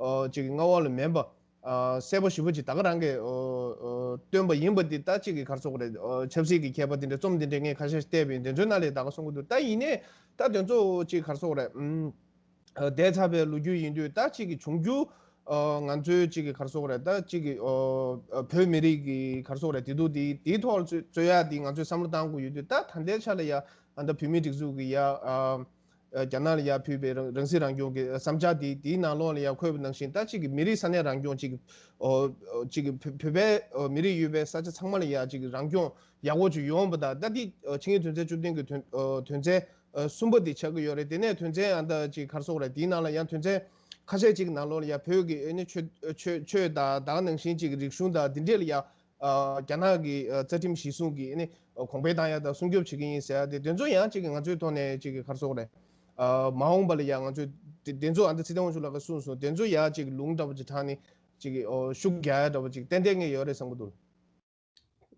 ཨ་ཅིག་གི་མངའ་འོག་ལ་མིན་པ། ཨ་གསལ་པོ་ཞེ་པོ་ཅིག་ད་ག་རང་གིས་ཨོ་ཨོ་སྟོན་པ་ཡིན་པ་འདི་ད་ཅིག་གི་ག་རེ་ཟེར་དགོས་རེད། ཨོ་ཆབ་སྲིད་ཀྱི་མཁས་པ་འདི་འདྲ་རྩོམ་འདི་འདྲ་ངས་ཁ་ཤས་ཤིག་བལྟས་པ་ཡིན། དེ་ཚོའི་ནང་ལས་ད་ག་གསུང་གི་འདུག་ད་ཡིན་ནའི་ད་དེ་ཚོ་ཅིག་ག་རེ་ཟེར་དགོས་རེད། ཨུམ་ཨ་འདས་ཚར་བའི་ལོ་རྒྱུས་ཡིན་དུས་ད་ཅིག་གི་འབྱུང་འགྱུར་ཨོ་ང་ཚོའི་ཅིག་གི་ག་རེ་ཟེར་དགོས་རེད། ད་ཅིག་གི་ཨོ་ཨ་བོད་མི་རིགས་ཀྱི་ག་རེ་ཟེར་དགོས་རེད། བདེ་སྡུག་འདི་འདིའི་ཐོག་ལ་རྩོད་རྩོད་ཡག་འདི་ང་ཚོས་བསམ་བློ་བཏང་དགོས་ཡོད་དུས་ད་ད་ལྟའི་ཆ་ལ་ཡ་ཨ་ད་བོད་མིའི་སྒྲིག་འཛུགས་ཀྱི་ཡ་ཨ། རྒྱ་ནག་ལ་ཡར་ཕུལ་བའི་རང་རང་སྲིད་རང་སྐྱོང་གི་བསམ་འཆར་དེ་དེའི་ནང་ལོགས་ལ་ཡར་འཁོད་པ་ནང་བཞིན། ད་ཅིག་གི་མི་རིགས་ས་གནས་རང་སྐྱོང་ཅིག་ཨོ་ཅིག་གི་བོད་བོད་པའི་ཨོ་མི་རིགས་ཡོད་པའི་ས་ཆ་ཚང་མ་ལ་ཡར་ཅིག་གི་རང་སྐྱོང་ཡག་པོ་ཅིག་ཡོང་བ་དང་། ད་འདི་ཨོ་ཆིངས་ཡིག་དོན་ཚན་བཅུ་བདུན་གྱི་དོན་ཨོ་དོན་ཚན་ཨོ་གསུམ་པ་འདི་ཆགས་ཀྱི་ཡོད་རེད། དེ་ནས་དོན་ཚན་ཨ་ད་ཅིག་ག་རེ་ཟེར་དགོས་རེད། དེའི་ནང་ལ་ཡང་དོན་ཚན་ཁ་ཤས་ཅིག་ནང་ལོགས་ལ་ཡང་བོད་ཀྱི་ཨེ་ནི་ཆོས་ཆོས་ཆོས་དང་ད་ག་ནང་བཞིན་ཅིག་གི་རིག་གཞུང་དང་འདི་འདྲས་ལ་ཡང་ཨ་རྒྱ་ནག་གི་ཨ་རྩ་ཁྲིམས་གཞིར་བཟུང་གིས་ཨ་ནི་གོང་འཕེལ་བཏང་ཡ་དང་སྲུང་སྐྱོབ་བྱེད་ཀྱི་ཡིན་ཟེར་ཡ་དེ། དེ་ཚོ་ཡང་ཅིག་གི་ང་ཚོའི་ཐོག་ནས་ཅིག་གི་ག་རེ་ཟེར་དགོས་རེད། ཨ་མ་འོངས་པ་ལ་ཡང་ང་ཚོས་དེ་དེ་ཚོ་ཨ་ད་ཚེ་བརྟན་དབང་ཕྱུག་ལགས་ཀྱིས་གསུངས་སོང་། དེ་ཚོ་ཡང་ཅིག་གི་ལུང་འདྲ་པོ་ཅིག་དྲངས་ནས་ཅིག་གི་ཨོ་ཤུགས་རྒྱག་ཡ་འདྲ་པོ་ཅིག་ཏན་ཏན་ངས་ཡོད་རེད་བསམ་གྱི་འདུག།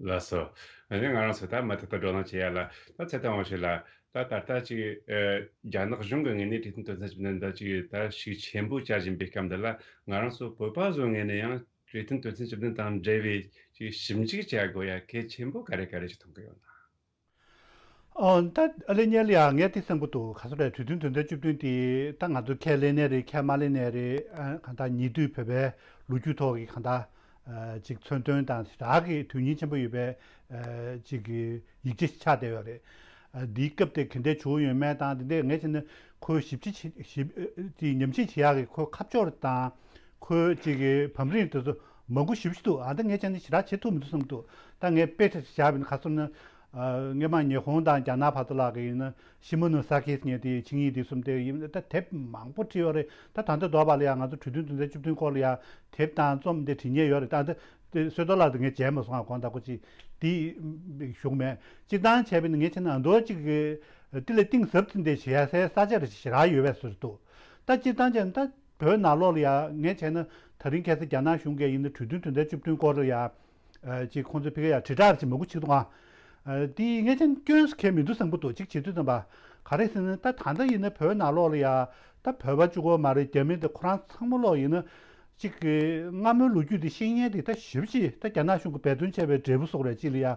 ལགས་སོ། ཨ་ནི་ང་རང་ཚོ་ད་མུ་མཐུད་དུ་བགྲོ་གླེང་བྱེད་ཡ་ལ། ད་ཚེ་བརྟན་དབང་ཕྱུག་ལགས། ད་ད་ལྟ་ཅིག་ཨ་རྒྱ་ནག་གཞུང་གི་ངོས་ནས་གྲོས་མཐུན་དོན་ཚན་བཅུ་བདུན་ད་ཅིག་ད་ཤུགས་ཆེན་པོ་བྱ་བཞིན་པའི་སྐབས་འདི་ལ། ང་རང་ཚོ་བོད་པ་ཚོའི་ངོས་ནས་ཡང་གྲོས་མཐུན་དོན་ཚན་བཅུ་བདུན་དང་འབྲེལ་བའི་ཅིག་ཞིབ་འཇུག་བྱ་དགོས་ཡ་གལ་ཆེན་པོ་ག་རེ་ག་རེ་ཞིག་མཐོང་གི་ཡོད་ན། ཨོ་ད་ཨ་ལེ་ཉེ་ལ་ཡ་ངས་དེ་བསམ་གྱི་འདུག། ག་ཚོད་རེད། གྲོས་མཐུན་དོན་ཚན་བཅུ་བདུན་དེ་ད་ང་ཚོ་ཁས་ལེན་ནའི་རེད། ཁས་མ་ལེན་ནའི་རེད། ཨ་གང་ལྟར་ཉེ་དུས་བོད་པའི་ལོ་རྒྱུས་ཐོག་གི་གང་ལྟར་ཨ་ཅིག་མཚོན་དོན་དང་རག་གི་དོན་སྙིང་ཆེན་པོ་ཡོད་པའི་ཨ་ཅིག་གི་ཡིག་ཆ་ཆགས་བསྡད་ཡོད་རེད། ཨ་འདིའི་སྐབས་དེ་ག་འདྲས་བྱུང་ཡོད་མེད་དང་། དེ་འདྲས་ངས་བྱས་ན་ཁོའི་ཞིབ་ཕྱི་ཞིབ་ཨ་དེ་ཉམས་ཞིབ་བྱེད་ཡག་གི་ཁོའི་ཁ་ཕྱོགས་དང་ཁོའི་ཅིག་གི་བམ་རིམ་དེ་ཚོ་མང་པོ་ཞེ་པོ་ཅིག་འདུག། ཨ་ད་ངས་བྱས་ན་ཞེ་དྲག་བྱེད་ཐུབ་མི་འདུག་བསམ་གྱི་འདུག། ད་ངས་དཔེ་ཆ་ཞིག་བཞག་པ་ཡིན་ན། ག་ཚོད་ན། ཨ་སྔོན་མ་ཉི་ཧོང་དང་རྒྱ་ནག་བར་དུ་ལ་གི་ཡིན་ན་ཤི་མོ་ནོ་ས་ཀིས་ངས་དེ་ཆིངས་ཡིག་དེ་གསུམ་དེ་ཡིན་ན་ད་དེབ་མང་པོ་བྲིས་ཡོད་རེད། ད་ད་ལྟ་འདོད་པ་ལ་ཡང་ང་ཚོ་གྲོས་མཐུན་དོན་ཚན་བཅུ་བདུན་སྐོར་ལ་ཡང་དེབ་དང་རྩོམ་དེ་བྲིས་མཁན་ཡོད་རེད། ད་ད་དེ་བསོད་རྡོར་ལགས་དེ་ངས་མཇལ་མ་སོང་། ཨ་དགོངས་དག་པོ་ཅིག་དེ་བཞུགས་མེད། སྤྱིར་བཏང་བྱས་པ་ཡིན་ན་ངས་བྱས་ན་ཨ་མདོ་ཅིག་གི་དེ་ལ་གཏིང་ཟབ་ཙམ་དེ་བྱེད་ཡ་སའི་ས་ཆ་རེ་ཞེ་དྲག་ཡོད་པའི་བཟོ་འདུག། ད་སྤྱིར་བཏང་བྱས་ན་ད་བོད་ནང་ལོགས་ལ་ཡང་ངས་བྱས་ན་ད་རིང་ཁ་སང་རྒྱ་ནག་གཞུང་གིས་ཡིན་ན་གྲོས་མཐུན་དོན་ཚན་བཅུ་བདུན་སྐོར་ལ་ཡང་ཨ་ཅིག་ཁོང་ཚོས་ཕ་གི་ཡ་དྲིལ་བསྒྲགས་ཅིག་མང་པོ་བྱེད་འདུག་ཨ། ཨ་དེ་ངས་ཀྱང་སྐྱོན་ཟེར་མཁན་མི་འདུག་བསམ་གྱི་འདུག། ཅིག་བྱེད་དུས་ཙམ་པ་ག་རེ་ཟེར་ན། ད་ད་ལྟ་ཡིན་ན་བོད་ནང་ལོགས་ལ་ཡ་ད་བོད་པ་གཅིག་པོ་མ་རེད། རྒྱ་མི་དེ་ཁོ་རང་ཚང་མ་ལོག་ཡིན་ན་ཅིག་གི་སྔ་མོའི་ལོ་རྒྱུས་དེ་ཤེས་མཁན་དེ་ད་ཞེ་པོ་ཅིག་ད་རྒྱ་ནག་གཞུང་གི་འབད་བརྩོན་བྱས་པའི་འབྲས་བུ་སོགས་རེད། ཅིག་ལ་ཡ་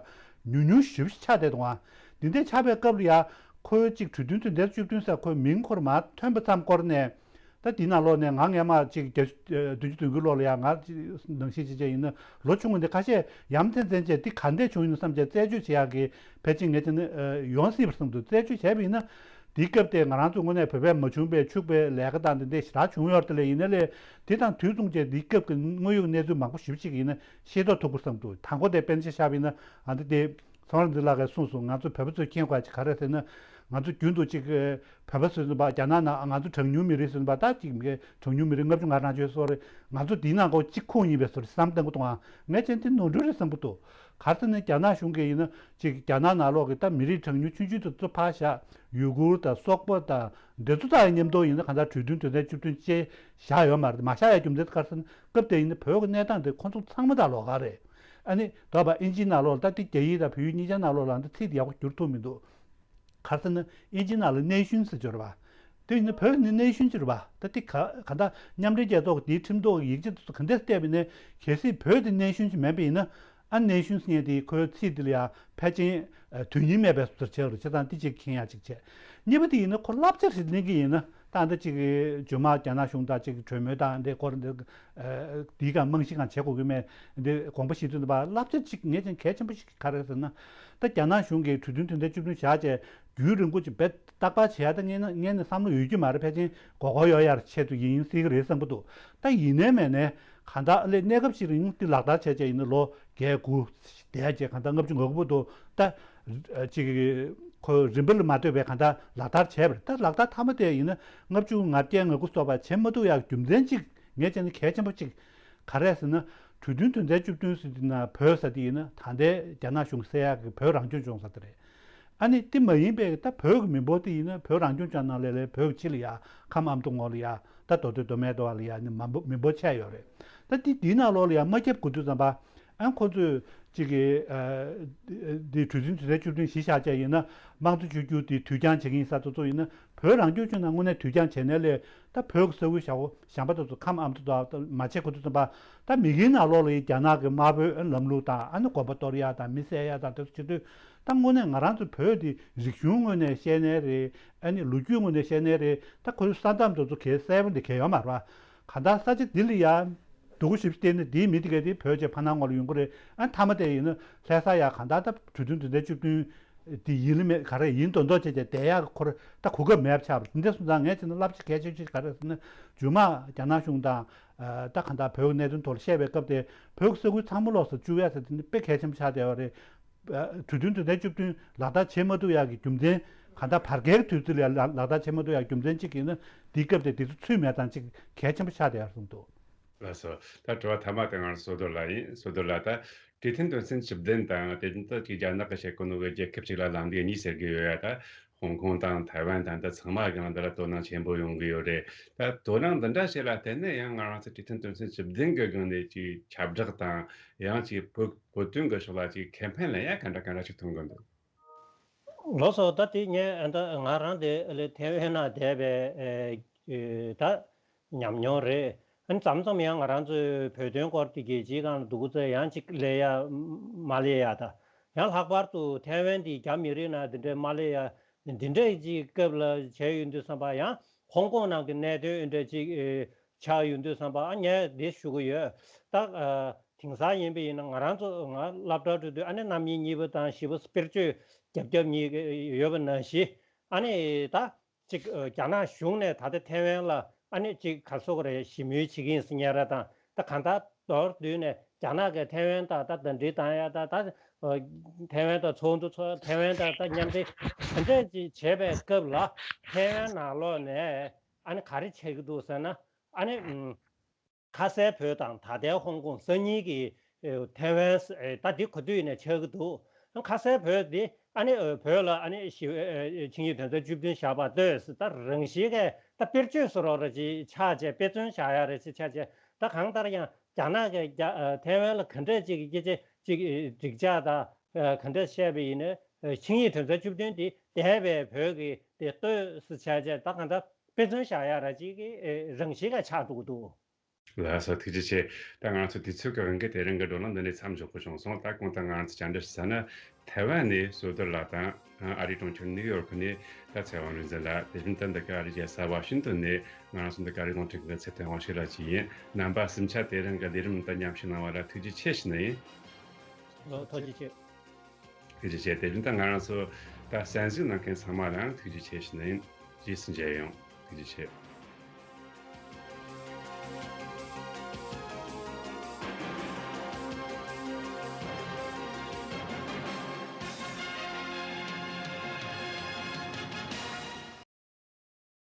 ཉུང་ཉུང་ཞེ་པོ་ཅིག་ཆགས་བསྡད་འདུག་ཨ། འདི་འདྲ་ཆགས་པའི་སྐབས་ལ་ཡ་ཁོའི་ཅིག་གྲོས་མཐུན་དོན་ཚན་བཅུ་བདུན་ཟེར་ཁོའི་མིང་ཁོ་རང་མར་ཐོན་པ་ཙམ་སྐོར་ནས། ད་འདི་ནང་ལོགས་ནས་ང་སྔོན་མ་ཅིག་བརྒྱད་ཅུ་བདུན་ཅུ་དོན་དགུའི་ལོ་ལ་ཡང་ང་ནང་བཞིན་བྱས་བྱས་ཡིན་ན་ལོ་ཆུང་ངུ་འདི་ཁ་ཤས་ཡ་མཚན་ཙམ་བྱས་འདི་ག་འདྲས་བྱུང་ཡིན་ན་བསམ་བྱས་རྩད་གཅོད་བྱེད་ཡག་གི་ཕལ་ཆེར་ངས་བྱས་ན་ཡོང་སྲིད་པར་བསམ་འདུག། རྩད་གཅོད་བྱས་པ་ཡིན་ན་འདིའི་སྐབས་དེ་ང་རང་ཚོ་དངོས་གནས་བོད་པས་མ་བྱུང་བའི་ཕྱུག་པའི་ལས་ཀ་དང་འདི་འདྲས་ཞེ་དྲག་བྱུང་ཡོད་རེད། དེ་ལས་ཡིན་ན་ལས་དེ་དང་དུས་མཚུངས་བྱས་འདིའི་སྐབས་ཀྱི་དངོས་ཡོད་གནས་ཚུལ་མང་པོ་ཞེ་པོ་ཅིག་ཡིན་ན་ཤེས་རྟོགས་ཐུབ་དགོས་བསམ་འདུག། དང་པོ་དེ་དཔེར་ན་ཆ་བཞག་པ་ཡིན་ན་ཨ་འདི་དེ། ཚོང་ར་འཛིན་ལགས་ཀྱིས་གསུངས་སོང་། ང་ཚོ་བོད་པ་ཚོས་མཁྱེན་དགོས་ཅིག་ག་རེ་ཟེར་ན། ང་ཚོ་རྒྱུན་དུ་ཅིག་བོད་པ་ཟེར་ཟིན་པ་རྒྱ་ནག་ནང་ང་ཚོ་གྲངས་ཉུང་མི་རིགས་ཟེར་ཟིན་པ་ད་ཅིག་མི་གྲངས་ཉུང་མི་རིགས་ལྔ་བཅུ་ང་གྲངས་ཆོད་སོགས་རེད། ང་ཚོ་འདིའི་ནང་གོ་གཅིག་ཁོངས་ཡིན་པའི་བཟོ་འདྲ་བསམ་བཏང་གི་འདུག་ཨང་། ངས་བྱས་འདི་ནོར་འཁྲུལ་རེད་བསམ་གི་འདུག། ག་རེ་ཟེར་ན་རྒྱ་ནག་གཞུང་གིས་ཡིན་ན་ཅིག་རྒྱ་ནག་ནང་ལོགས་ཀྱི་ད་མི་རིགས་གྲངས་ཉུང་ཆུང་ཆུང་དེ་ཚོ་ཕར་བཞག། ཡུ་གུར་དང་སོག་པོ་དང་འདི་ཚོ་དང་མཉམ་དུ་ཡིན་ན་གང་ལྟར་གྲོས་མཐུན་དོན་ཚན་བཅུ་བདུན་བཅས་བཞག་ཡོད་མ་རེད། མ་བཞག་ཡ་རྒྱུ་མཚན་དེ་ག་རེ་ཟེར་ན། སྐབས་དེ་ཡིན་ན་བོད་ཀྱི་གནས་སྟངས་དེ་ཁོང་ཚོ་ཚང་མ་དང་ལོགས་ཀ་རེད། ཨ་ནི་དོ་བ་ཨིན་ཇིའི་ནང་ལོགས་ལ་ད་དེ་རྒྱ་ཡིག་དང་བོད་ཡིག་གཉིས་ཆ་ནང་ལོགས་ལ་ད་ཚིག་དེ་ཡག་པོ་བསྒྱུར་ཐུབ་མི་འདུག། ག་རེ་ཟེར་ན་ཨིན་ཇིའི་ནང་ལ་ནེ་ཤོན་ཟེར་གྱི་ཡོད་རེད་པ། དེ་ཡིན་ན་བོད་ནི་ནེ་ཤོན་ཅིག་རེད་པ། ད་དེ་ག་ག་ད་མཉམ་འབྲེལ་རྒྱལ་ཚོགས་ཀྱི་དེའི་ཁྲིམས་ཐོག་གི་ཡིག་ཆ་དེ་ཚོ་ག་འདྲས་བལྟས་པ་ཡིན་ན་གལ་སྲིད་བོད་དེ་ནེ་ཤོན་ཅིག་མིན་པ་ཡིན་ན། ཨ་ནེ་ཤོན་ཟེར་མཁན་དེ་ཁོའི་ཚིག་དེ་ལ་ཡང་ཕལ་ཆེར་དོན་སྙིང་མེད་པའི་བཟོ་འདྲ་བྱས་ཡོད་རེད། བྱས་ཙང་དེ་གཅིག་མཁྱེན་ཡག་གཅིག་བྱས། གཉིས་པ་དེ་ཡིན་ན་ཁོ་བསླབ་བྱ་ཞིག་གླེང་གི་ཡིན་ན། ད་ལྟ་ཅིག་གི་རྗེས་མ་རྒྱ་ནག་གཞུང་དང་ཅིག་གྲོས་མོལ་དང་འདི་སྐོར་འདི་ཨ་འདིའི་སྒང་རྨང་གཞི་སྒང་བྱེད་དགོས་ཀྱི་མེད། འདི་དགོངས་པ་བཞེས་དུས་འདི་བ་བསླབ་བྱ་ཅིག་ངས་ཀྱང་གལ་ཆེན་པོ་ཞིག་ག་རེ་ཟེར་ན། ད་རྒྱ་ནག་གཞུང་གིས་གྲོས་མཐུན་དོན་ཚན་བཅུ་བདུན་བཞག་བྱས་རྒྱུན་རིང་པོ་ཅིག་རྦད་རྟག་པར་བྱེད་ཡ་ད་ངས་ན་ངས་ནི་བསམ་བློ་ཡོད་ཀྱི་མ་རེད། ཕལ་ཆེར་མགོ་སྐོར་གཡོག་ཡ་ཆེད་དུ་ཡིན་སྲིད་ཀྱི་རེད་བསམ་གྱི་འདུག། ད་ཡིན་ནའི་མིན་ནའི་གང་ལྟར་ཨ་ལས་གནས་སྐབས་ཤིག་རིང་དེ་ལག་བསྟར་བྱས་བྱས་ཡིན་ན་ལོ་བརྒྱད་དགུ་བསྡད་བྱས་གང་ལྟར་ལྔ་བཅུ་ང་དགུ་བར་དུ་ད་ཅིག་ཁོ་རིམ་པ་ལ་མ་ལྟོས་པའི་གང་ལྟར་ལག་བསྟར་བྱས་པ་རེད། ད་ལག་བསྟར་མཐའ་མ་དེ་ཡིན་ན་ལྔ་བཅུ་ང་བརྒྱད་ང་དགུ་སོགས་པ་བྱེད་མ་ཐུབ་ཡག་རྒྱུ་མཚན་གཅིག་ངས་བྱས་ན་གལ་ཆེན་པོ་གཅིག་ག་རེ་ཟེར་ན། གྲོས་མཐུན་དོན་ཚན་བཅུ་བདུན་ཟེར་དུས་ན་བོད་ཟེར་དེ་ཡིན་ན་ད་ལྟའི་རྒྱ་ནག་གཞུང་སེལ་ཡག་གི་བོད་རང་སྐྱོང་ལྗོངས་ཟེར་དེ་རེད། ཨ་ནི་དེ་མ་ཡིན་པའི་ད་བོད་ཀྱི་མི་འབོར་དེ་ཡིན་ན་བོད་རང་སྐྱོང་ལྗོངས་ནང་ལས་ལས་བོད་ཀྱི་ཕྱི་ལ་ཡ་ཁམས་ཨ་མདོ་ངོས་ལ་ཡ་ད་མདོ་སྟོད་མདོ་སྨད་དོ་བ་ལ་ཡ་ནི་མ་འབོ་མི་འབོར་ཆེ་ཡོད་རེད། ད་དེ་དེའི་ནང་ལོགས་ལ་ཡ་མ་ཁྱབ་དགོས་དུས་ཙམ་པ། ཨ་ཁོ་ཚོས་ཅིག་གི་ཨ་འདི་གྲོས་མཐུན་དོན་ཚན་བཅུ་བདུན་གཞི་བཞག་བྱས་ཡིན་ན་དམངས་གཙོ་བཅོས་བསྒྱུར་དེ་དུས་འགྱངས་བྱེད་ཀྱི་ཡིན་ས་དེ་ཚོ་ཡིན་ན་བོད་རང་སྐྱོང་ལྗོངས་ནང་དངོས་གནས་དུས་འགྱངས་བྱས་ནའི་ལས། ད་བོད་ཀྱི་ས་ཁུལ་བྱ་བ་བྱམས་པ་དེ་ཚོ་ཁམས་ཨ་མདོ་དང་མ་བྱེད་ཁོ་ཚོ་ཙམ་པ། ད་མི་སྒེར་ནང་ལོགས་ལ་ཡི་རྒྱ་ནག་གི་དམར་པོའི་ལམ་ལུགས་དང་ཨ་ནི་དགོན་པ་གཏོར་ཡ་དང་མི་བསད་ཡ་དང་དེ་ཚོ་བྱེད་དུས། ད་དངོས་གནས་ང་རང་ཚོ་བོད་འདི་རིག་གཞུང་ངོས་ནས་བཤད་ནའི་རེད། ཨ་ནི་ལོ་རྒྱུས་ངོས་ནས་བཤད་ནའི་རེད། ད་ཁོ་ཚོ་ས་མཚམས་དེ་ཚོ་གའི་གསལ་པོ་འདི་གའི་ཡོད་མ་རེད་པ། གང་ལྟར་ས་ཆ་འདི་ལ་ཡ་སྡུག་ཞིབ་བལྟས་ན་འདིའི་མི་དེ་ག་དེ་བོད་ཅེས་ཕ་ནང་ངོ་ལ་ཡོང་གི་རེད། ཨ་མཐའ་མ་དེ་ཡིན་ན་ལྷ་ས་ཡ་གང་ལྟར་ད་གྲོས་མཐུན་དོན་ཚན་བཅུ་བདུན་ དེ་ཡིན་ལ་མེད་ག་རེ་ཡིན་མདོག་མདོག་བྱས་བྱས་བསྡད་ཡག་ཁོ་ར་ད་གོ་སྐབས་མེད་པ་ཆགས་པ་འདི་འདྲ་སོང་ཙང་ངས་བྱས་ན་བསླབ་བྱ་གལ་ཆེ་ཤོས་ག་རེ་ཟེར་ན་རྗེས་མ་རྒྱ་ནག་གཞུང་དང་ད་གང་ལྟར་བོད་ཀྱི་གནད་དོན་ཐོག་ལ་བཤད་པའི་སྐབས་དེ་བོད་ཀྱི་ས་ཁུལ་ཚང་མ་ལོགས་སུ་བཅུག་ཡག་ཟེར་དེ་ནི་དཔེ་གལ་ཆེན་པོ་ཆགས་བསྡད་པ་རེད། གྲོས་མཐུན་དོན་ཚན་བཅུ་བདུན་ལག་བསྟར་བྱེད་མ་ཐུབ་ཡག་གི་རྒྱུ་མཚན་གང་ལྟར་བར་བརྒལ་གྱི་དུས་ཚོད་ལ་ལག་ལག་བསྟར་བྱེད་མ་ཐུབ་ཡག་རྒྱུ་མཚན་གཅིག་ཡིན་ན་དེའི་སྐབས་དེ་དེ་ཚོ་ཚུད་མེད་ཙང་གཅིག་གལ་ཆེན་པོ་ཆགས་བསྡད་ཡག་གསུངས་འདུག་ལགས་སོ། ད་དྲི་བ་མཐའ་མ་དེ་ང་ཚོ་བསོད་རྡོར་ལགས་ཡིན། བསོད་རྡོར་ལགས། ད་གྲོས་མཐུན་དོན་ཚན་བཅུ་བདུན་དང་དེ་བཞིན་དུ་ཅིག་རྒྱ་ནག་གིས་བྱེད་དགོས་ནོ་གི་རྒྱལ་ཁབ་གཅིག་ལ་ལམ་ལུགས་གཉིས་ཟེར་གི་ཡོད་ཡ། ད་ཧོང་ཀོང་དང་ཐའེ་ཝན་དང་འདི་ཚང་མ་སྒང་འདི་ལ་དོ་སྣང་ཆེན་པོ་ཡོང་གི་ཡོད་རེད། ད་དོ་སྣང་འདི་འདྲ་ཞིག་ལ་བརྟེན་ནས་ཡང་ང་རང་ཚོ་གྲོས་མཐུན་དོན་ཚན་བཅུ་བདུན་གི་སྒང་ནས་ཅིག་ཁྱབ་བསྒྲགས་དང་ཡང་ཅིག་བོད་བོད་དོན་གི་ཕྱོགས་ལ་ཅིག་ཁེ་ཕན་ལེན་ཡ་ག་འདྲ་ག་འདྲ་ཞིག་མཐོང་གི་འདུག་ལགས་སོ། ད་དེ་ངས་ཨ་ད་ང་རང་དེ་ལས་ཐའེ་ཝན་ན་བསྡད་པའི་ཨེ་ཨེ་ད་ཉམས་མྱོང་རེད། ཨ་ནི་མཚམས་མཚམས་ཡང་ང་རང་ཚོའི་བོད་དོན་སྐོར་དེ་རྒྱལ་སྤྱིའི་སྒང་ལ་འདུག་ཚེ་ཡང་ཅིག་སླེབས་ཡ་མ་སླེབས་ཡ། ད་ཡང་ལྷག་པར་དུ་ཐའེ་ཝན་དེ་རྒྱ་མི་རིགས་ནང་དེ་འདྲའི་མ་སླེབས་ཡ་འདི་འདྲའི་ཅིག་སྐབས་ལ་བྱས་ཡོང་དུས་ཙམ་པ་ཡང་ཧོང་ཀོང་ནང་གི་གནད་དོན་འདི་འདྲ་ཅིག་ཨེ་ཆགས་ཡོང་དུས་ཙམ་པ་ཨ་ངས་འདི་ཞུ་གི་ཡོད། ད་ཨ་དེང་སང་ཡིན་པ་ཡིན་ན་ང་རང་ཚོ་ང་སློབ་གྲྭ་འགྲོ་དུས་ཨ་ནི་རྣམ་དབྱེ་གཉིས་པ་དང་བཞི་པ་དཔེར་བརྗོད་རྒྱབ་རྒྱབ་གཉིས་ཀ་ཡོད་པ་ནང་བཞིན་ཨ་ནི་ད་ཅིག་ཨ་རྒྱ་ནག་གཞུང་ནས་ད་ལྟ་ཐའེ་ཝན་ལ་ཨ་ནི་ཅིག་ག་རེ་ཟེར་དགོས་རེད། ཞི་མོལ་བྱེད་ཀྱི་ཡིན་ཟེར་ཉན་ར་དང་ད་གང་ལྟར་མདོར་བསྡུས་ནས་རྒྱ་ནག་གིས་ཐའེ་ཝན་དང་ད་ཟླ་སྒྲིལ་བཏང་ཡ་ད་ད་ཨ་ཐའེ་ཝན་དང་ཚོགས་འདུ་ཚོགས་ཐའེ་ཝན་དང་ད་མཉམ་འབྲེལ་དེ་འདྲས་ཅིག་བྱེད་པའི་སྐབས་ལ་ཐའེ་ཝན་ནང་ལོགས་ནས་ཨ་ནི་ག་རེ་བྱེད་ཀྱི་འདུག་ཟེར་ན་ཨ་ནི་ཨུམ། ཁ་སའི་བོད་དང་ད་ལྟའི་ཧོང་ཀོང་སང་ཉིན་གྱི་ཨེ་ཐའེ་ཝན་ཨེ་ད་འདི་གོ་དུས་ནས་ཆགས་ཀྱི་འདུག་ཁ་སའི་བོད་འདི་ཨ་ནི་ཨེ་བོད་ལ་ཨ་ནི་ཞི་ཨེ་ཆིངས་ཡིག་དོན་ཚན་བཅུ་བདུན་བཞག་པ་ལྟོས་ཟེར་ད་རང་བཞིན་གྱི་ད་དཔེར་བརྗོད་བཟོ་རོགས་ར་ཅིག་ཆགས་བྱས་དཔེ་མཚོན་བཞག་ཡ་ར་ཅིག་ཆགས་བྱས་ད་གང་ལྟར་ཡང་རྒྱ་ནག་གིས་རྒྱ་ཨེ་ཐའེ་ཝན་ལ་ག་འདྲས་ཅིག་གི་སྐད་ཆ་ཅིག་ཨེ་འགྲིག་ཆགས་ད་ཨེ་ག་འདྲས་བཤད་པ་ཡིན་ན་ཨེ་ཆིངས་ཡིག་དོན་ཚན་བཅུ་བདུན་འདི་འདས་པའི་བོད་ཀྱི་དེ་ལྟོས་ཟེར་ཆགས་བྱས་ད་གང་ལྟར་དཔེ་མཚོན་བཞག་ཡ་ར་ཅིག་གི་ཨེ་རང་བཞིན་གྱི་ཆགས་འགྲོ་གི་འདུག་ལགས་སོ། ཐུགས་རྗེ་ཆེ། ད་ང་ཚོ་དུས་ཚོད་ཀྱི་དབང་གིས་དེ་རིང་གི་བགྲོ་གླེང་འདི་ནས་མཚམས་འཇོག་དགོས་བྱུང་སོང་། ད་གོང་དུ་ང་ཚོས་བཅར་འདྲི་ཞུས་ས་ནི་ཐའེ་ཝན་ནས་བསོད་རྡོར་ལགས་དང་ཨ་རིའི་གྲོང་ཁྱེར་ནིའུ་ཡོག་ནས་ད་ཚེ་དབང་རིག་འཛིན་ལགས། དེ་བཞིན་དུ་འདི་ག་ཨ་རིའི་རྒྱལ་ས་ཝ་ཤིང་ཏོན་ནས་ང་རང་ཚོ་འདི་ག་ཨ་རིའི་རླུང་འཕྲིན་ཁང་གི་ཚེ་བརྟན་དབང་ཕྱུག་ལགས་བཅས་ཡིན། རྣམ་པ་གསུམ་ཆ་དེ་རིང་གི་ལས་རིམ་འདི་མཉམ་ཞུགས་གནང་བ་ལ་ཐུགས་རྗེ་ཆེ་ཞུ་ནི་ཡིན། ལགས་ཐུགས་རྗེ་ཆེ། ཐུགས་རྗེ་ཆེ། དེ་བཞིན་དུ་ང་རང་ཚོ་ད་གསན་གཟིགས་གནང་མཁན་ཚང་མ་ལའང་ཐུགས་རྗེ་ཆེ་ཞུ་ནི་ཡིན། རྗེས་སུ་མཇལ་ཡོང་། ཐུགས་རྗེ་ཆེ།